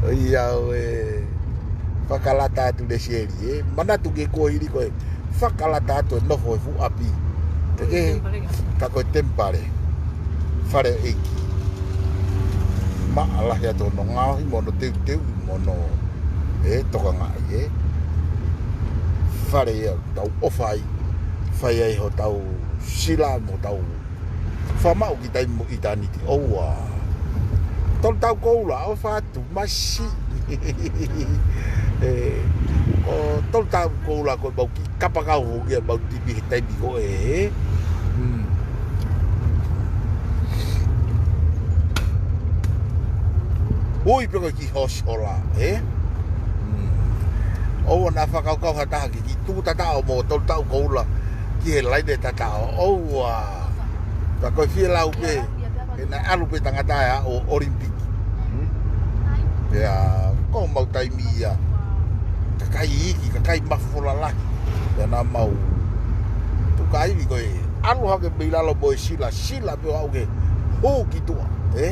ʻOi au ē, fakalata atu Lesieli, ʻe. Manatu ke kuo hili ko e fakalata atu e nofo he fuʻu ʻapi. Te ke, ka ko e temipale. Fale ʻeiki. Maʻa lahi atu hono ngaohi mo hono teuteu mo hono ʻe tokangaʻi, ʻe. Fale ia tau ʻofa ai, fai ai hotau sila mo hotau fakamaʻu ki taimi mo ʻitāniti. ʻOua. Tolu tau koula, ʻofa atu, masi. ʻE, ʻo tolu tau koula ko e mau kiʻi kapakau hoki ia mau tipi he taimi ko ē, ʻe. Hmm. Ui pē ko e kiʻi hoosi hola, ʻe? Mm. ʻOua naʻa fakakaukau ha taha ke kiʻi tuku tataʻo mo tolu tau koula ki he laine tataʻo. ʻOua. Ka ko e fie lau pē, ʻe naʻe ʻalu pē tangata ia ʻo Olympic. Mm. Pea ko homau taimi ia. Kakai iiki, kakai mafola lahi. Pea naʻa mau tuka ivi ko e ʻalu hake mei lalo mo e sila, sila pē ʻo aʻu ke hū ki tuʻa, ʻe?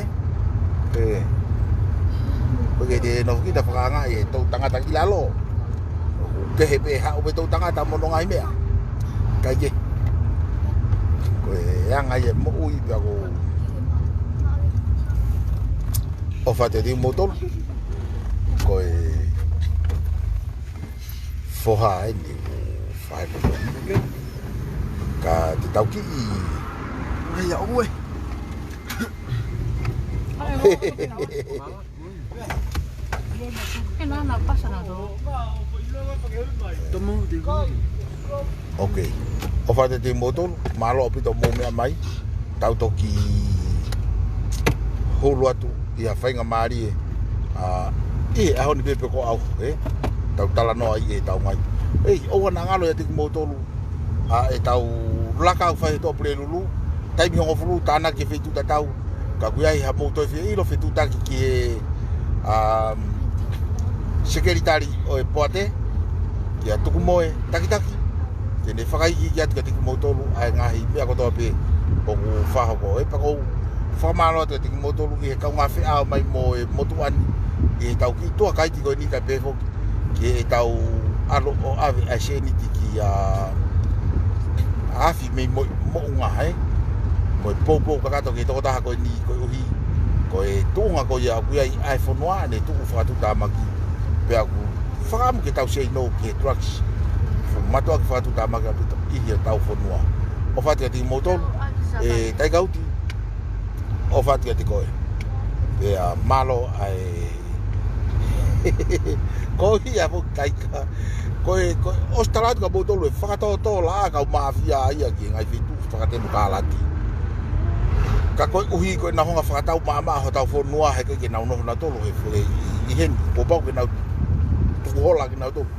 ʻE. Ko e ke te nofo kita fakaangaʻi e toʻutangata ki lalo. Kehe pē haʻu pē toʻutangata mo hono ngaahi meʻa. Kai ke. Ko e anga ia e moʻui pea ko ʻofa atu kiate kimoutolu. Ko e foha ʻeni, foha ʻeni. Ka te tau kiʻi. Ai, ia ue. Ke nana pasa na to. Ok. ʻOfa atu kiate kimoutolu, mālō ʻaupito hoʻomou meʻa mai. Tau toki hulu atu ʻi ha faingamālie. ʻA, ʻi he ʻaho ni pē pe ko au, ʻe? Tau talanoa ʻi he tau ngai. ʻEi, ʻoua naʻa ngalo ʻiate kimoutolu. ʻA, ʻetau laka ʻo fai he Tuʻapulelulu. Taimi hongofulu tānaki e feituʻu tatau. Ka ʻoku ʻi ai hamou toe fie ʻilo fetuʻutaki ki he, um, sekelitali ʻo e poate, kia Tukumoe Takitaki, ke ne fakaikiiki atu kiate kimoutolu ʻa e ngaahi meʻa kotoa pē ʻoku fakahoko. ʻE pea ʻoku ou fakamālō atu kiate kimoutolu ʻi he kaungā feʻao mai mo e motuʻa ni ʻi he tau kiʻi tuʻa kaiti ko eni kae pehē foki ki heʻetau ʻalu ʻo ʻave ʻa e sēniti ki he afi mei mo, moʻunga, ʻe. mo e poupou kakato ki he tokotaha ko eni koeʻuhi ko e tuʻunga ko ia ʻoku ʻi ai ʻa e fonua ne tuʻu fakatuʻutāmaki. Pea ʻoku fakaʻamu ke tau say no ki he drugs. Fuʻu mātuʻaki fakatuʻutāmaki ʻaupito ʻi hotau fonua. ʻOfa atu kiate kimoutolu, ʻe Taika Uti. ʻOfa atu kiate koe. Pea mālō ʻa e ko ia foki Taika. Ko e, ko e, ʻosi tala atu kia moutolu ʻe fakatōtōlaʻā kau māfia ia ki he ngaahi feituʻu fakatemu kalati. Ka koeʻuhi ko ʻenau hanga fakatau maʻamaʻa hotau fonua he ʻikai ke nau nofo nautolu he, he, ʻi, ʻi heni. Kuo pau ke nau tukuhola kinautolu.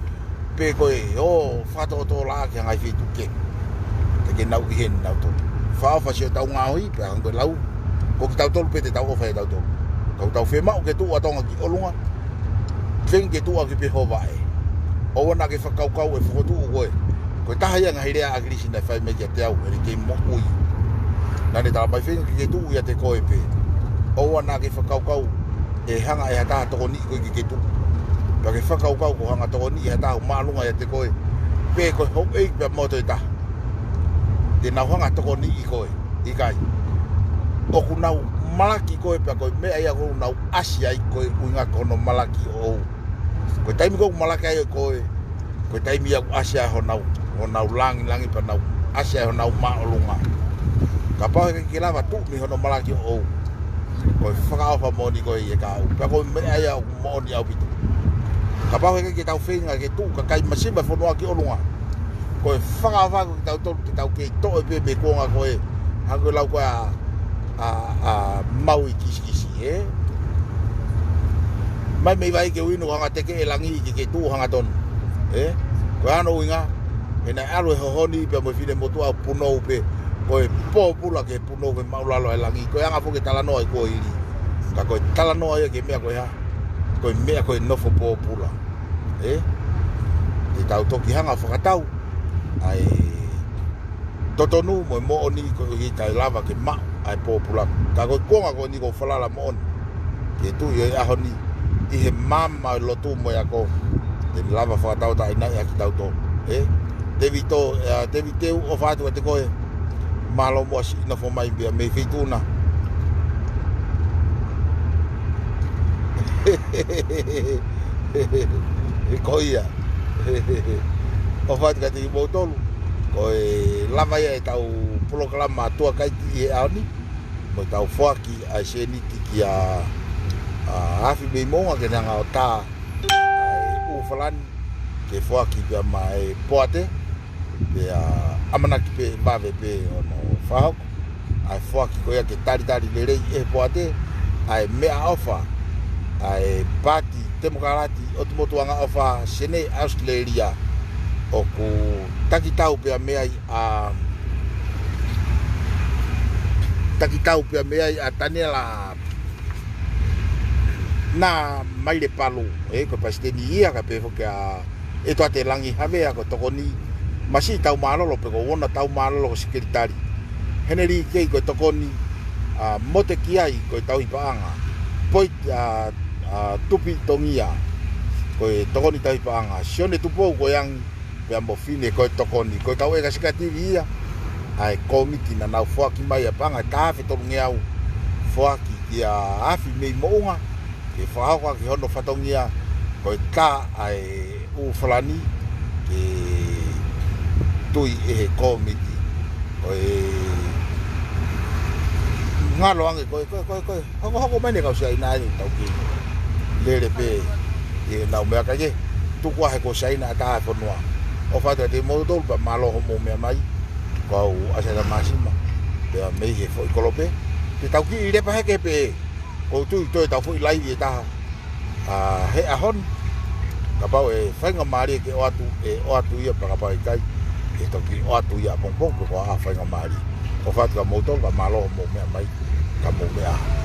Pe ko e, ʻo, fakatōtōlaʻā ki he ngaahi feituʻu kehe. Ke, ke nau ʻi heni nautolu. Fakaʻofa siʻotau ngaohi, pea hangē ko e lau. Ko kitautolu pē te tau ʻofa ʻia tautolu. Ka ʻoku tau fiemaʻu ke tuʻu ʻa Tonga ki ʻolunga. Feinga ke tuʻu ʻaki pē ho vaʻe. ʻOua naʻa ke fakakaukau ʻe fokotuʻu koe. Ko e taha ia ngaahi lea ʻa ʻAkilisi naʻe fai mai kiate au, ʻe kei moʻui. Naʻa ne tala mai feinga ke ke tuʻu ʻiate koe pē. ʻOua naʻa ke fakakaukau ʻe hanga ʻe ha taha tokoniʻi koe ke ke tuʻu. Pea ke fakakaukau ko e hanga tokoniʻi ʻe ha taha ʻoku māʻolunga ʻiate koe. Pe ko e houʻeiki pea mo e tokotaha. Te nau hanga tokoniʻi koe. ʻIkai. ʻOku nau malaki koe pea ko e meʻa ia ʻoku nau ʻasi ai ko e ʻuhinga ko hono malaki ʻoʻou. Ko e taimi ʻoku malaki ai koe, ko e taimi ia ʻoku ʻasi ai honau, honau langilangi pea nau ʻasi ai honau māʻolunga. Kapau he ʻikai ke lava tuʻu mei hono malaki ʻoʻou. Ko e fakaʻofa moʻoni koe ʻiate au. Pea ko e meʻa ia ʻoku moʻoni ʻaupito. Kapau he ʻikai ke tau feinga ke tuʻu kakai masiva fonua ki ʻolunga. Ko e fakaʻofa ko kitautolu te tau kei toʻo pē mei he kuonga ko ē. Hangē ko e lau ko ē ʻa, ʻa, ʻa Maui kisikisi, ē? Mai mei vai ke u inu hanga teke e langi ke ke tuʻu hangatonu. Ē? Ko e hā hono ʻuhinga, he naʻe ʻalu e hohoni pea mo e finemotuʻa punou pē. Ko e pōpula ke punou ke māʻulalo e langi. Ko e anga foki e talanoa ʻi ko iri. Ka ko e talanoa ia ki he meʻa ko e hā. Ko e meʻa ko e nofo pōpula. Ē? Te tau toki hanga fakatau ʻa e totonu mo e moʻoni koeʻuhi kae lava ke maʻu ʻa e pōpula. Ka ko e kuonga ko eni ʻoku ou falala moʻoni ke tuʻu ʻi he ʻaho ni ʻi he maama ʻo e lotu mo e ako. Te ne lava fakatauʻatāinaʻi ʻa kitautolu. Ē? Tēvita, ē, Tēvita, ʻofa atu kiate koe. Mālō muʻa siʻi nofo mai pea mei Feituʻuna. Ko ia. ʻOfa atu kiate kimoutolu. Ko e lava ia ʻetau polokalama tuʻa kaiti ʻi he ʻaho ni. Mo ʻetau foaki ʻa e sēniti kia, ʻa, Afi mei Moʻunga ke ne hanga ʻo tā ʻa e ʻū falani ke foaki pea maʻa e poate. Pea ʻamanaki pē vave pē hono fakahoko ʻa e foaki ko ia ke talitali lelei ʻe he poate ʻa e meʻaʻofa ʻa e Paati Temokalati ʻo e Motuʻanga ʻOfa Senē ʻAositelēlia. ʻOku takitau pea mei ai ʻa, takitau pea mei ai ʻa Taniela Nā Mailepalu, ē, ko e palesiteni ia, kae pehē foki ʻa ʻEtuate Langi Havea ko e tokoni. Masiʻi taumālolo pe ko e ono taumālolo ko e sekelitali. Heneli Kei ko e tokoni, ʻa, Mote Kiai ko e tauhi paʻanga. Poiti, ʻa, ʻa, Tupi Tongia ko e tokoni tauhi paʻanga. Sione Tupou ko e angi pea mo Fine ko e tokoni. Ko e kau ʻekiseketivi ia ʻa e kōmiti naʻa nau foaki mai ʻa e paʻanga ʻe taha afe tolungeau foaki kia Afi mei Moʻunga ke fakahoko ʻaki hono fatongia ko e tā ʻa e ʻū falani ke tui ʻe he kōmiti. Ko e ngalo ange ko e, ko e, ko e, ko e hokohoko mai ʻeni kau Siaina ʻeni tau ki lele pē ʻi heʻenau meʻa kae tuku ʻa he ko Siaina ʻatā e fonua. ʻOfa atu kiate kimoutolu pea mālō hoʻomou meʻa mai. Ko au ʻa Siaina Māsima pea mei he foʻi kolope. Te tau kiʻi lepa heke pē. ʻOku ou tui toe tau foʻi laivi ʻe taha ʻa, he ʻaho ni. Kapau ʻe faingamālie ke ʻoatu, ʻe ʻoatu ia, pea kapau ʻe ʻikai, ʻe toki ʻoatu ia ʻapongipongi pe ko e hā faingamālie. ʻOfa atu kia moutolu, ka mālō hoʻomou meʻa mai, ka mou meʻa.